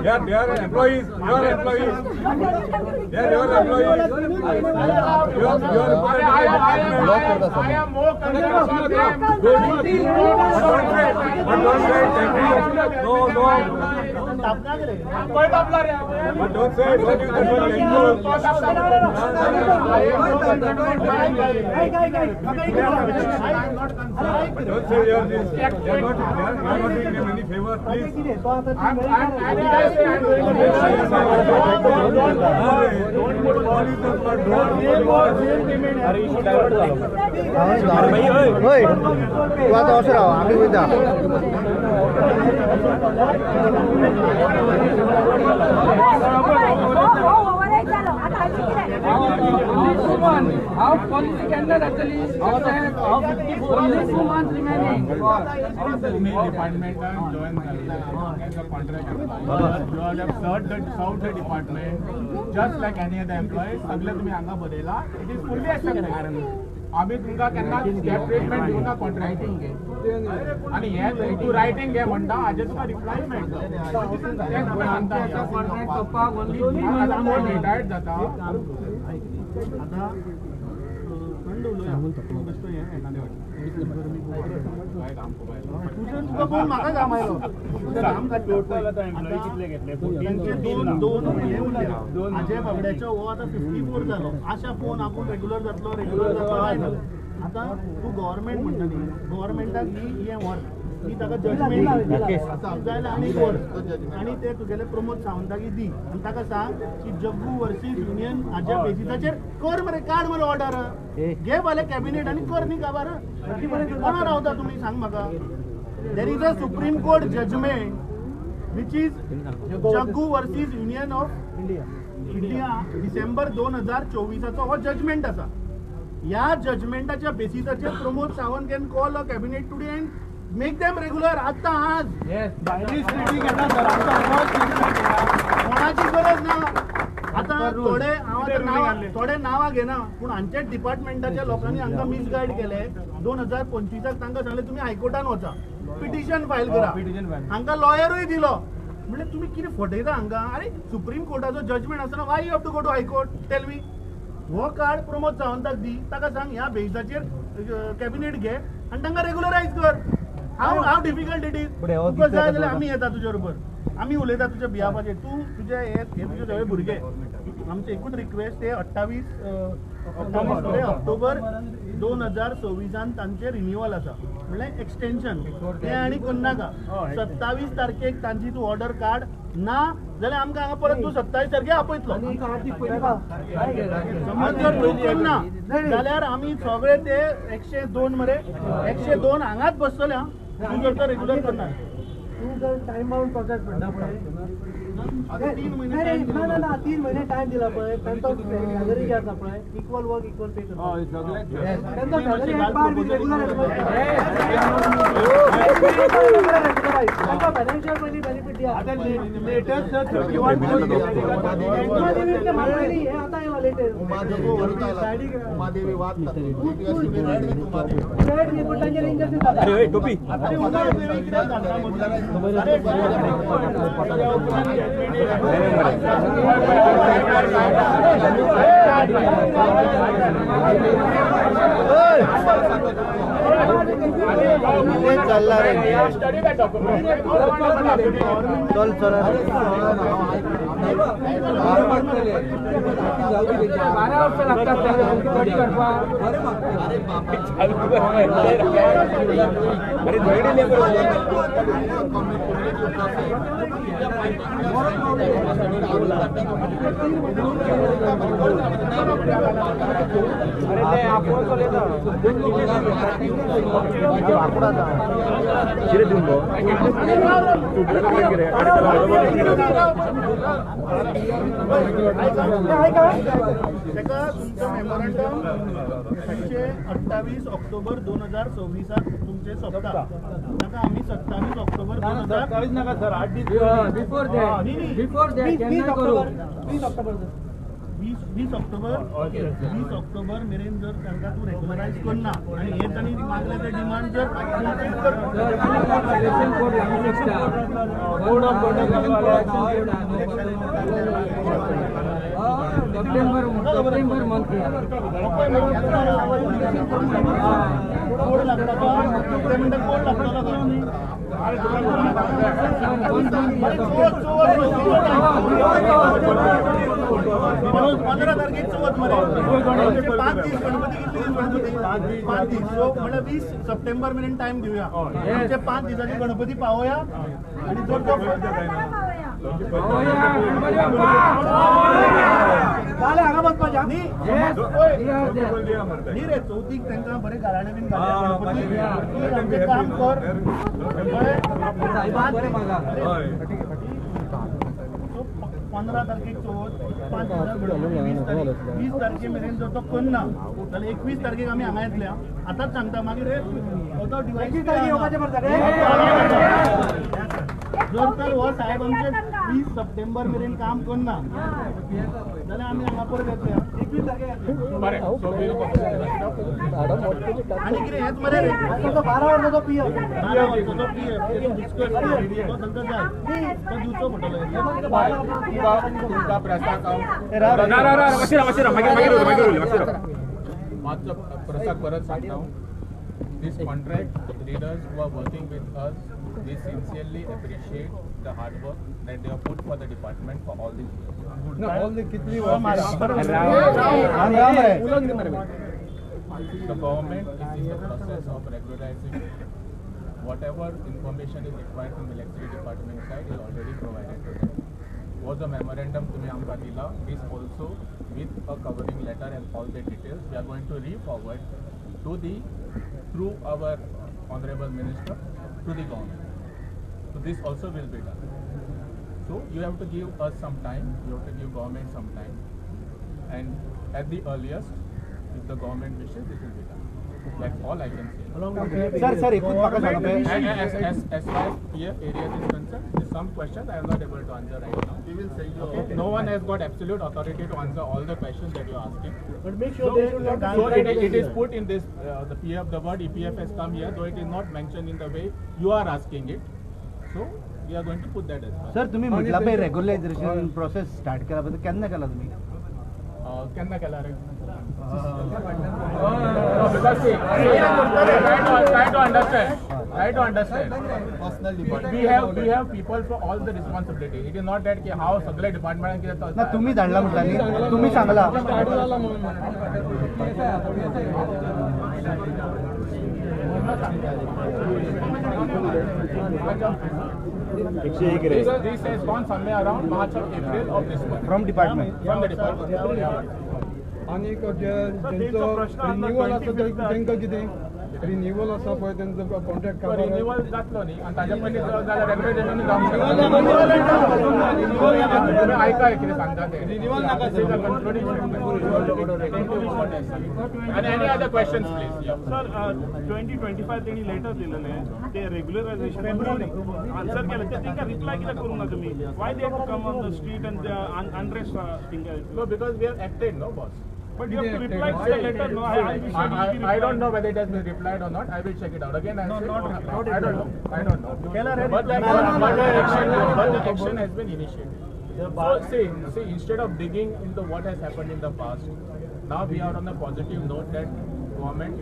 They are employees. You are employees. They are your employees. You are I am more concerned about them. But don't say No, no. But don't say, don't use the word language. Don't say you are this. You are not doing them any favor, please. तू आता असं राव आम्ही वयता. How policy केन्ना जातली? Only 2 months remaining. Department join as a contract. You all have served the department just like any other employee. सगळे तुम्ही हांगा बरयला. It is fully accepted. आम्ही तुमकां केन्ना स्टेप ट्रीटमेंट दिवना कॉन्ट्रॅक्टिंग आनी हे तूं रायटींग घे म्हणटा हाजेर तुका रिप्लाय मेळटलो. कोण रिटायर्ड जाता आतां थंड उलोवया. तुजें तुका पळोवन म्हाका घाम आयलो. घाम कितले दोन म्हयने उरले. हाजे बाबड्याचो हो आतां 54 जालो. आशा फोन आपूण रेगुलर जातलो रेगुलर जातलो आयलो. आतां तूं गव्हर्मेंट म्हणटा न्ही, गव्हर्मेंटाक ही हें व्हर, ही ताका जजमेंट जाय जाल्यार आनी व्हर आनी ते तुगेले प्रमोद सावंताक दी आनी ताका सांग की जग्गू वर्सीस युनियन हाज्या बेसिसाचेर कर मरे, काड मरे ऑर्डर, घे फाल्यां कॅबिनेट आनी कर न्ही काबार. कोणा रावता तुमी सांग म्हाका. There is a Supreme Court judgment which is Jaggu versus Union of India December 2024 हो जजमेंट आसा. ह्या जजमेंटाच्या बेसिसाचेर Pramod Sawant can call a cabinet today and make them regular. आतां आज कोणाची गरज ना. आतां थोडे हांव आतां थोडे नांवां घेना, पूण हांच्याच डिपार्टमेंटाच्या लोकांनी हांकां मिसगायड केले. 2025 तांकां सांगलें तुमी हायकोर्टान वचा, पिटिशन फायल करा. हांकां लॉयरूय दिलो. म्हणल्यार तुमी कितें फटयता हांकां? आरे सुप्रीम कोर्टाचो जजमेंट आसतना why you have to go to high court, tell me. हो कार्ड प्रमोद सावंताक दी, ताका सांग ह्या बेजाचेर कॅबिनेट घे आनी तांकां रेगुलरायज कर. How difficult it is. तुका जाय जाल्यार आमी येता तुजे बरोबर, आमी उलयता तुज्या बिहाफाचेर. तूं तुजे हे तुजे सगळे भुरगे, आमचे एकूच रिक्वेस्ट, ते 28 ऑक्टोबर 2026 तांचे रिन्युअल आसा, म्हणल्यार एक्सटेन्शन. तें आनी करनाका. 27 तारखेक तांची तूं ऑर्डर काड, ना जाल्यार आमकां हांगा परत तूं 27 तारखेक आपयतलो. समज जर तूं करना जाल्यार आमी सगळे ते 102 मरे 102 हांगाच बसतले. तूं जर तो रेगुलर करना, तूं जर टायम बाउंड प्रोसेस म्हणटा पळय, ना ना 3 म्हयने टायम दिला पळय, तांचो सॅलरी जे आसा पळय इक्वल वर्क इक्वल पे करता. तांचो सॅलरी पार बी रेगुलर, तांकां फायनान्शियल पयलीं बेनिफीट दिया. लेटेस्ट हे आतां येयला लेटेस्ट उमादेवी वाद रेड तांचेर इंजस्टीस जाता. चलला रे, चल चल. 12 वर्सां लागतात स्टडी करपाक. ताका तुमचो मेमोरंडम 28 ऑक्टोबर 2026 तुमचे सोंपता. ताका आमी 27 ऑक्टोबर 2027 नाका सर, 8 दीस बिफोर that, before that केन्ना करू? 20 ऑक्टोबर 20 ऑक्टोबर मेरेन जर तांकां तूं रेगुलरायज करना आनी हे तांणी मागले ते डिमांड जर फुलफील कर, कोड ऑफ कंडक्ट. कोड लागता ते म्हणटा कोड लागतलो 15 तारखेक चवथ मरे 5 दीस गणपती कितले दीस गणपती 5 दीस सो म्हणल्यार 20 सप्टेंबर मेरेन टायम दिवया आमचे 5 दिसांनी गणपती पावोया आनी जर तो न्ही रे चवथीक तांकां बरें गाराणें बीन घालया गणपती आमचें काम कर बरें 15 तारखेक चवथ 5 दिसां गणपती 20 तारखे मेरेन जर तो करना जाल्यार 21 तारखेक आमी हांगा येतले आतांच सांगता मागीर जर तर हो साहेब आमचे 20 सप्टेंबर मेरेन काम करना जाल्यार आमी हांगा परत येतले 21 तारखेक आनी कितें हेंच मरे 12 वर्साचो पीएफ 12 वर्साचो पीएफ तो तांकां जाय तो दिवचो पडटलो मातसो प्रसाद परत सांगता. These contract leaders who are working with us, we sincerely appreciate the hard work that they have put for the department for all these years. No, all the kitli The government is in the process of regularizing whatever information is required from the electricity department side is already provided to them. Was a memorandum to me आमकां दिला, this also with a covering letter and all the details we are going to re-forward to the through our honorable minister to the government. So this also will be done. So you have to give us some time, you have to give government some time, and at the earliest, if the government wishes, this will be done. That's all I can say. Sir, sir, as far as PF areas is concerned, there's some questions I am not able to answer right now. We will send you. Okay? No one has got absolute authority to answer all the questions that you are asking. But make sure they should not. So it is put in this, the PF, the word EPF has come here, though it is not mentioned in the way you are asking it. So we are going to put that as well. Sir, तुम्ही म्हटलं पळय regularisation process start केला पळय केन्ना केला तुम्ही? केन्ना केला रे? No, because see, try to understand. Try to understand. Personal department. We have people for all the responsibility. It is not that की हांव सगळे डिपार्टमेंटान कितें ना तुम्ही धाडला म्हटला न्ही तुम्ही सांगला. This has gone somewhere around March or April of this month. From department. From the department. आनी जेंचो रिन्युअल आसा तांकां कितें रिन्युअल आसा पळय तेंचो कॉन्ट्रॅक्ट रिन्युअल जातलो न्ही आनी ताज्या पयलीं जाल्यार रेग्युलेशन जावंक शकता. आयका कितें सांगता तें रिन्युअल नाका. आनी any other questions please. Sir 2025 तेणी लेटर दिलेलें ते रेग्युलरायझेशन आन्सर केलें ते तांकां रिप्लाय कित्याक करूंक ना तुमी? Why they have to come on the street and unrest थिंगां? No, because we have acted, no boss. But you have to reply to the letter, no? I don't know whether it has been replied or not. I will check it out. Again, I said, I don't know. I don't know. But the action has been initiated. So see, instead of digging into what has happened in the past, now we are on a positive note that government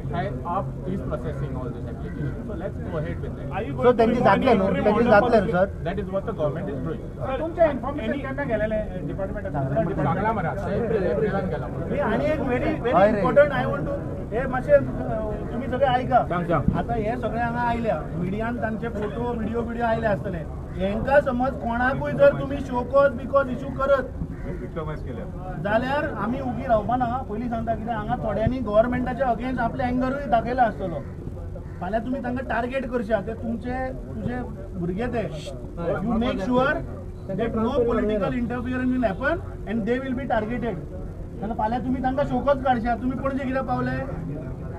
is processing all this application. So let's go ahead with that. So त्यांची जातले न्हू? त्यांची जातले न्हू sir? That is what the government is doing. तुमचे information केन्ना गेलेले डिपार्टमेंटान? सांगला मरे एप्रिलान गेला. आनी एक very very important I want to हे मातशें तुमी सगळे आयका. आतां हे सगळे हांगा आयल्या मिडियान तांचे फोटो व्हिडिओ बिडिओ आयले आसतले. हेंकां समज कोणाकूय जर तुमी शोकॉज because issue करत जाल्यार आमी उगी रावपा ना. पयलीं सांगता कित्याक हांगा थोड्यांनी गव्हर्मेंटाच्या अगेन्स्ट आपले एंगरूय दाखयला आसतलो. फाल्यां तुमी तांकां टार्गेट करशात ते तुमचे तुजे भुरगे ते. You make sure that no political interference will happen and they will be targeted. तेन्ना फाल्यां तुमी तांकां शोकच काडशात तुमी पणजे कित्याक पावले,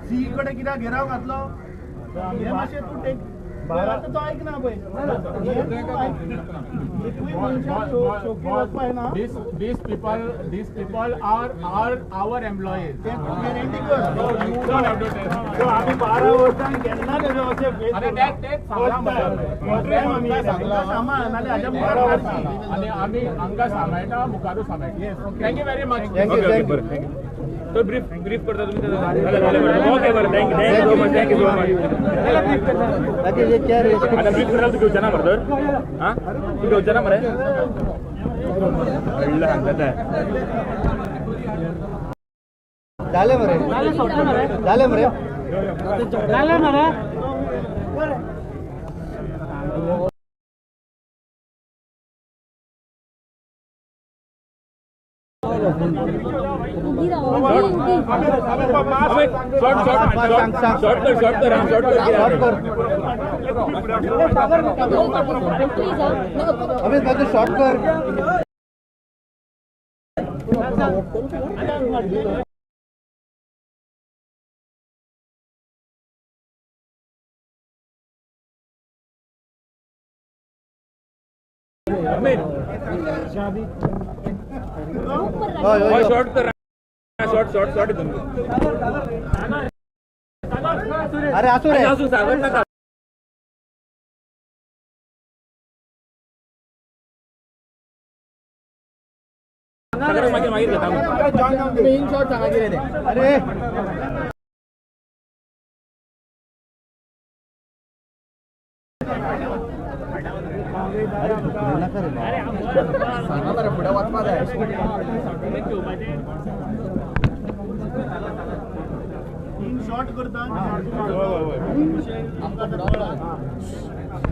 सी कडेन कित्याक घेराव घातलो, हें मातशें तूं टेक आतां तो आयकना पळय. These people are our employees. Guarantee कर. So आमी 12 वर्सां केन्ना तेजें अशें फेस आनी आमी हांगा सांबाळटा, मुखारूय सांबाळटा. Thank you very much. Thank you. तो ब्रीफ ब्रीफ करता तुम्ही. ओके बरं, thank you so much, thank you so much. आता ब्रीफ करायला तू घेवचा ना मरे तर? हां, तू घेवचा ना मरे? व्हडलं सांगता. झाले मरे, झाले मरे, झाले मरे. शॉर्ट कर, शॉर्ट कर, शॉर्ट कर. अमित भाई तू शॉर्ट कर. शॉर्ट कर, शॉर्ट शॉर्ट शॉर्ट. अरे आसू रे, आसू सागर नका. सागर मागीर मागीर घेता. मेन शॉट सांगा कितें तें. अरे सांगा मरे, फुडें वचपा जाय. इन शॉर्ट करता.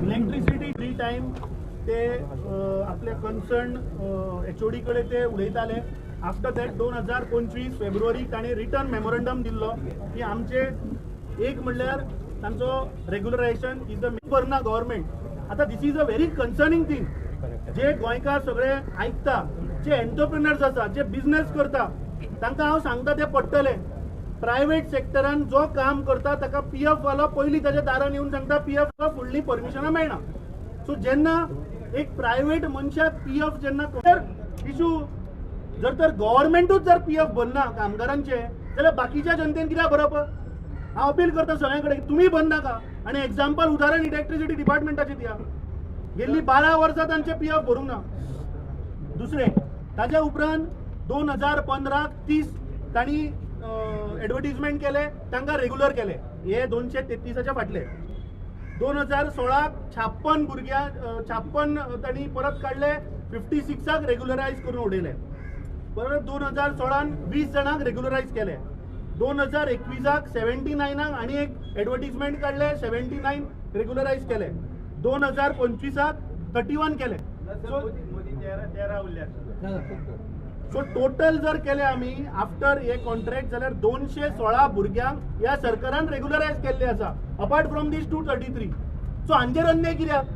इलेक्ट्रिसिटी फ्री टायम ते आपल्या कन्सर्न एचओडी कडेन ते उलयताले. आफ्टर that 2025 फेब्रुवारीक ताणें रिटर्न मेमोरंडम दिल्लो की आमचे एक म्हणल्यार तांचो रेग्युलरायझेशन is the भरना गव्हर्मेंट. आतां this is a very concerning thing. जे गोंयकार सगळे आयकता, जे एंटरप्रिनर्स आसा, जे बिझनेस करता, तांकां हांव सांगता ते पडटलें. प्रायवेट सेक्टरान जो काम करता ताका पीएफ वालो पयलीं ताच्या दारान येवन सांगता पीएफ फुडली परमिशनां मेळना. सो जेन्ना एक प्रायवेट मनशाक पीएफ जेन्ना इशू जर तर गव्हर्मेंटूच जर पीएफ भरना कामगारांचे जाल्यार बाकीच्या जनतेन कित्याक भरप? हांव अपील करता सगळ्यां कडेन तुमी भरनाका. आनी एग्जाम्पल उदाहरण इलेक्ट्रिसिटी डिपार्टमेंटाचें दिया. गेल्ली 12 वर्सां तांचे पीएफ भरूंक ना. दुसरें ताज्या उपरांत 2015 30 तांणी एडवर्टीजमेंट केले, तांकां रेगुलर केले. हे 233 फाटले. 2016 56 भुरग्यां 56 तांणी परत काडले, 56 रेगुलरायज करून उडयले. परत 2016 20 जाणांक रेगुलरायज केले. 2021 79 आनी एक एडवर्टीजमेंट काडले, 79 रेगुलरायज केले. 2025 31 केले. सो टोटल जर केले आमी आफ्टर हे कॉन्ट्रॅक्ट जाल्यार 216 भुरग्यांक ह्या सरकारान रेगुलरायज केल्ले आसा, अपार्ट फ्रॉम these 233. सो हांचेर अन्याय कित्याक?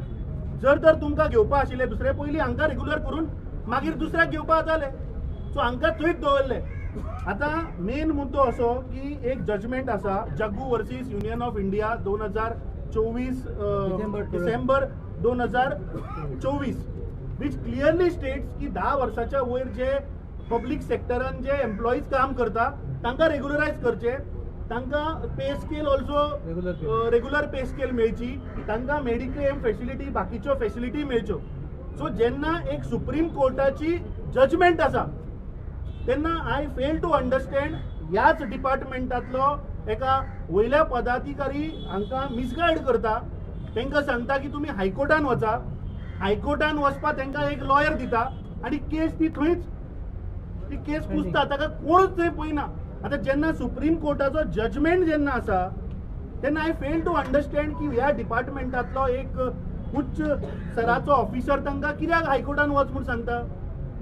जर तर तुमकां घेवपा आशिल्ले दुसरे पयलीं हांकां रेगुलर करून मागीर दुसऱ्याक घेवपा जाताले. सो हांकां थंयच दवरले. आतां मेन मुद्दो असो की एक जजमेंट आसा, Jaggu versus union of India 2024 December 2024, which clearly states की 10 वर्साच्या वयर जे पब्लीक सेक्टरान जे एम्प्लॉईज काम करता तांकां रेगुलरायज करचे, तांकां pay scale also regular pay scale मेळची, तांकां मेडिक्लेम फेसिलिटी बाकीच्यो फेसिलिटी मेळच्यो. सो जेन्ना एक सुप्रीम कोर्टाची जजमेंट आसा तेन्ना I fail to understand ह्याच डिपार्टमेंटांतलो एका वयल्या पदाधिकारी हांकां मिसगायड करता. तांकां सांगता की तुमी हायकोर्टान वचा, हायकोर्टान वचपा तांकां एक लॉयर दिता आनी केस ती थंयच ती केस पुसता, ताका कोणूच थंय पळयना. आतां जेन्ना सुप्रीम कोर्टाचो जजमेंट जेन्ना आसा तेन्ना I fail to understand की ह्या डिपार्टमेंटांतलो एक उच्च स्तराचो ऑफिसर तांकां कित्याक हायकोर्टान वच म्हूण सांगता.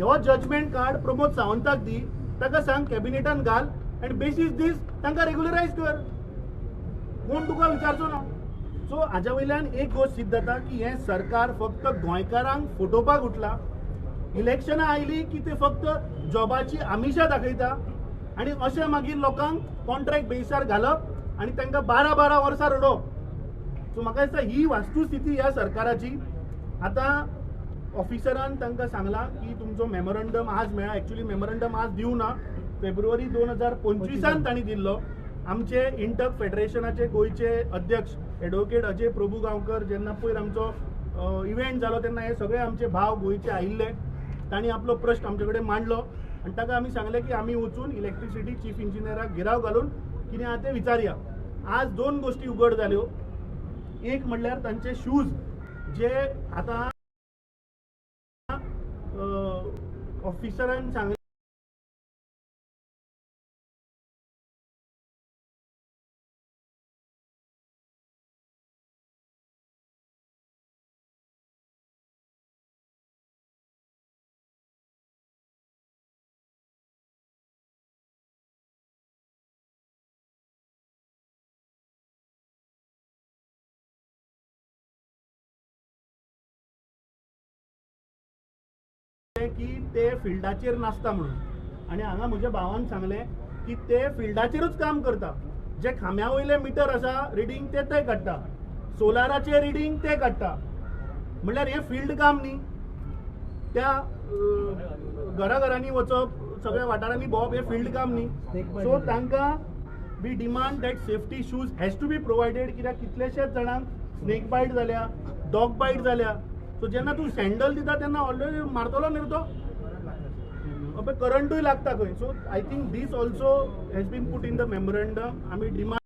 हो जजमेंट कार्ड प्रमोद सावंताक दी, ताका सांग कॅबिनेटान घाल आनी बेसीस दीस तांकां रेगुलरायज कर, कोण तुका विचारचो ना. सो हाज्या वयल्यान एक गोश्ट सिद्ध जाता की हें सरकार फक्त गोंयकारांक फटोवपाक उठलां. इलेक्शनां आयलीं की ते फक्त जॉबाची आमिशां दाखयता आनी अशें मागीर लोकांक कॉन्ट्रॅक्ट बेसार घालप आनी तांकां 12-12 वर्सां रडोवप. सो म्हाका दिसता ही वास्तुस्थिती ह्या सरकाराची. आतां ऑफिसरान तांकां सांगलां की तुमचो मेमोरंडम आज मेळ्ळा. एक्चुअली मेमोरंडम आज दिवना, फेब्रुवारी 2025 तांणी दिल्लो. आमचे इंटक फेडरेशनाचे गोंयचे अध्यक्ष एडवोकेट अजय प्रभू गांवकर जेन्ना पयर आमचो इव्हेंट जालो तेन्ना हे सगळे आमचे भाव गोंयचे आयिल्ले, तांणी आपलो प्रश्न आमचे कडेन मांडलो आनी ताका आमी सांगलें की आमी वचून इलेक्ट्रिसिटी चीफ इंजिनियराक घेराव घालून कितें आहा तें विचारया. आज दोन गोश्टी उगड जाल्यो. एक म्हणल्यार तांचे शूज जे आतां ऑफिसरान सांगलें की ते फिल्डाचेर नासता म्हणून, आनी हांगा म्हज्या भावान सांगलें की ते फिल्डाचेरूच काम करता. जे खांब्या वयले मिटर आसा रिडींग ते ते काडटा, सोलाराचे रिडींग ते काडटा, म्हणल्यार हें फिल्ड काम न्ही. त्या घराघरांनी वचप, सगळ्या वाठारांनी भोंवप हें फिल्ड काम न्ही. सो तांकां we demand that safety shoes has to be provided. कित्याक कितलेशेच जाणांक स्नेक बायट जाल्या, डॉग बायट जाल्या. सो जेन्ना तूं सँडल दिता तेन्ना ऑलरेडी मारतलो न्ही तो, अबे करंटूय लागता खंय. So I think this also has been put in the memorandum. आमी डिमांड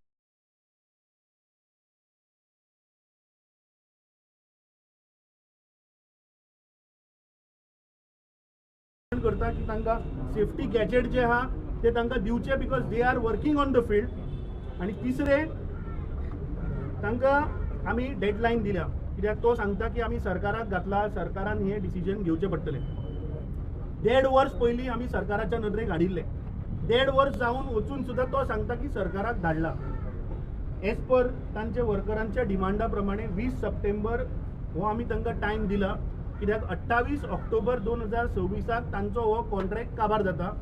करता की तांकां सेफ्टी गॅजेट जे आहा ते तांकां दिवचे, because they are working on the field. आनी तिसरें, तांकां आमी डेडलायन दिल्या, कित्याक तो सांगता की आमी सरकाराक घातला, सरकारान हें डिसिजन घेवचें पडटलें. 1.5 वर्स पयलीं आमी सरकाराच्या नदरेक हाडिल्लें, 1.5 वर्स जावन वचून सुद्दां तो सांगता की सरकाराक धाडला. एज पर तांचे वर्करांच्या डिमांडा प्रमाणे 20 सप्टेंबर हो आमी तांकां टायम दिला, कित्याक 28 ऑक्टोबर 2026 तांचो हो कॉन्ट्रॅक्ट काबार जाता.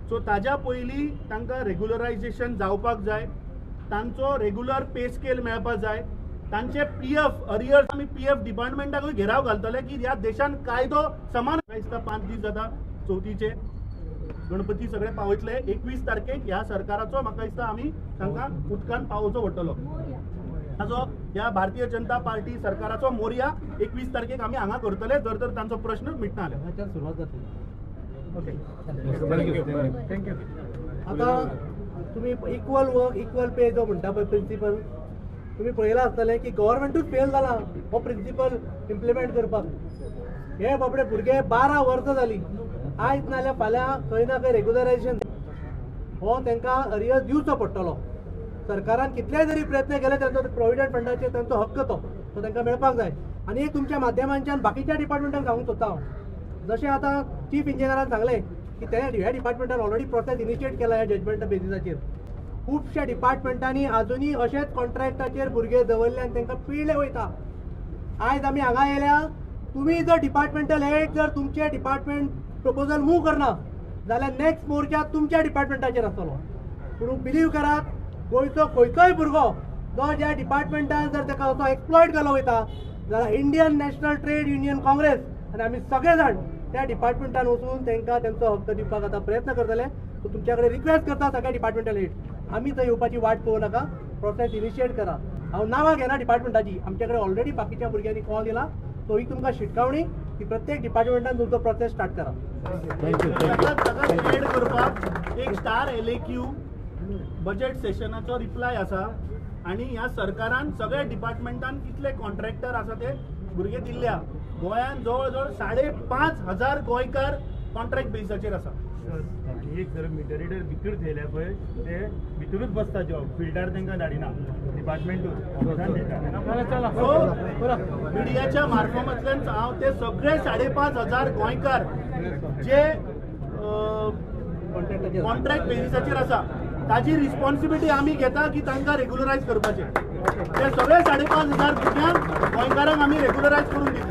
सो ताज्या पयलीं तांकां रेगुलरायजेशन जावपाक जाय, तांचो रेगुलर पे स्केल मेळपाक जाय, तांचे पी एफ अरियर्स आमी पी एफ डिपार्टमेंटाकूय घेराव घालतले की ह्या देशान कायदो समान. दिसता 5 दीस जाता चवथीचे, गणपती सगळे पावयतले. 21 तारखेक ह्या सरकाराचो म्हाका दिसता आमी तांकां उदकान पावोवचो पडटलो. ताचो ह्या भारतीय जनता पार्टी सरकाराचो मोर्या 21 तारखेक आमी हांगा करतले, जर तर तांचो प्रश्न मिटना जाल्यार. सुरवात जातली. Okay, thank you. आतां तुमी इक्वल वर्क इक्वल पे जो म्हणटा पळय प्रिंसिपल, तुमी पळयलां आसतलें की गव्हर्मेंटूच फेल जाला हो प्रिंसिपल इम्प्लिमेंट करपाक. हे बाबडे भुरगे 12 वर्सां जालीं, आयज नाल्यार फाल्यां खंय ना खंय रेगुलरायजेशन हो तांकां अरियर्स दिवचो पडटलो. सरकारान कितलेय जरी प्रयत्न केले तांचो प्रोविडंट फंडाचेर तांचो हक्क तो तांकां मेळपाक जाय. आनी एक तुमच्या माध्यमांच्यान बाकीच्या डिपार्टमेंटाक सांगूंक सोदता हांव, जशें आतां चीफ इंजिनियरान सांगलें की ते ह्या डिपार्टमेंटान ऑलरेडी प्रोसेस इनिशिएट केला ह्या जजमेंटा बेजिसाचेर. खुबश्या डिपार्टमेंटांनी आजुनूय अशेच कॉन्ट्रॅक्टाचेर भुरगे दवरले आनी तांकां पिळ्ळे वयता. आयज आमी हांगा येयल्या, तुमी जर डिपार्टमेंटल हेड जर तुमचे डिपार्टमेंट प्रपोजल मूव करना जाल्यार नेक्स्ट मोर्चा तुमच्या डिपार्टमेंटाचेर आसतलो. पूण बिलीव करात, गोंयचो खंयचोय भुरगो जो ज्या डिपार्टमेंटान जर ताका असो एक्सप्लॉयट केलो वयता जाल्यार Indian National Trade Union Congress आनी आमी सगळे जाण त्या डिपार्टमेंटान वचून तांकां तेंचो हक्क दिवपाक आतां प्रयत्न करतले. सो तुमच्या कडेन रिक्वेस्ट करता सगळ्या डिपार्टमेंटल हेड, आमी थंय येवपाची वाट पळोवं नाका, प्रोसेस इनिशिएट करा. हांव नांवां घेना डिपार्टमेंटाची, आमचे कडेन ऑलरेडी बाकीच्या भुरग्यांनी कॉल दिला. सो ही तुमकां शिटकावणी की प्रत्येक डिपार्टमेंटान तुमचो प्रोसेस स्टार्ट करा. एड करपाक एक स्टार LAQ budget सेशनाचो रिप्लाय आसा आनी ह्या सरकारान सगळ्या डिपार्टमेंटान कितले कॉन्ट्रॅक्टर आसा ते भुरगे दिल्ल्या. गोंयांत जवळ जवळ 5,500 गोंयकार कॉन्ट्रॅक्ट बेजिसाचेर आसा. एक सर मिटर रिडर भितर थेयल्या पळय ते भितरूच बसता जॉब फिल्डार तांकां धाडिना डिपार्टमेंटूच ऑफिसान दिता. सो मिडियाच्या मार्फमांतल्यान हांव ते सगळे 5,500 गोंयकार जे कॉन्ट्रॅक्ट बेजिसाचेर आसा ताजी रिस्पॉन्सिबिलिटी आमी घेता की तांकां रेगुलरायज करपाचें. ते सगळे 5,500 भुरग्यांक गोंयकारांक आमी रेगुलरायज करून दितले.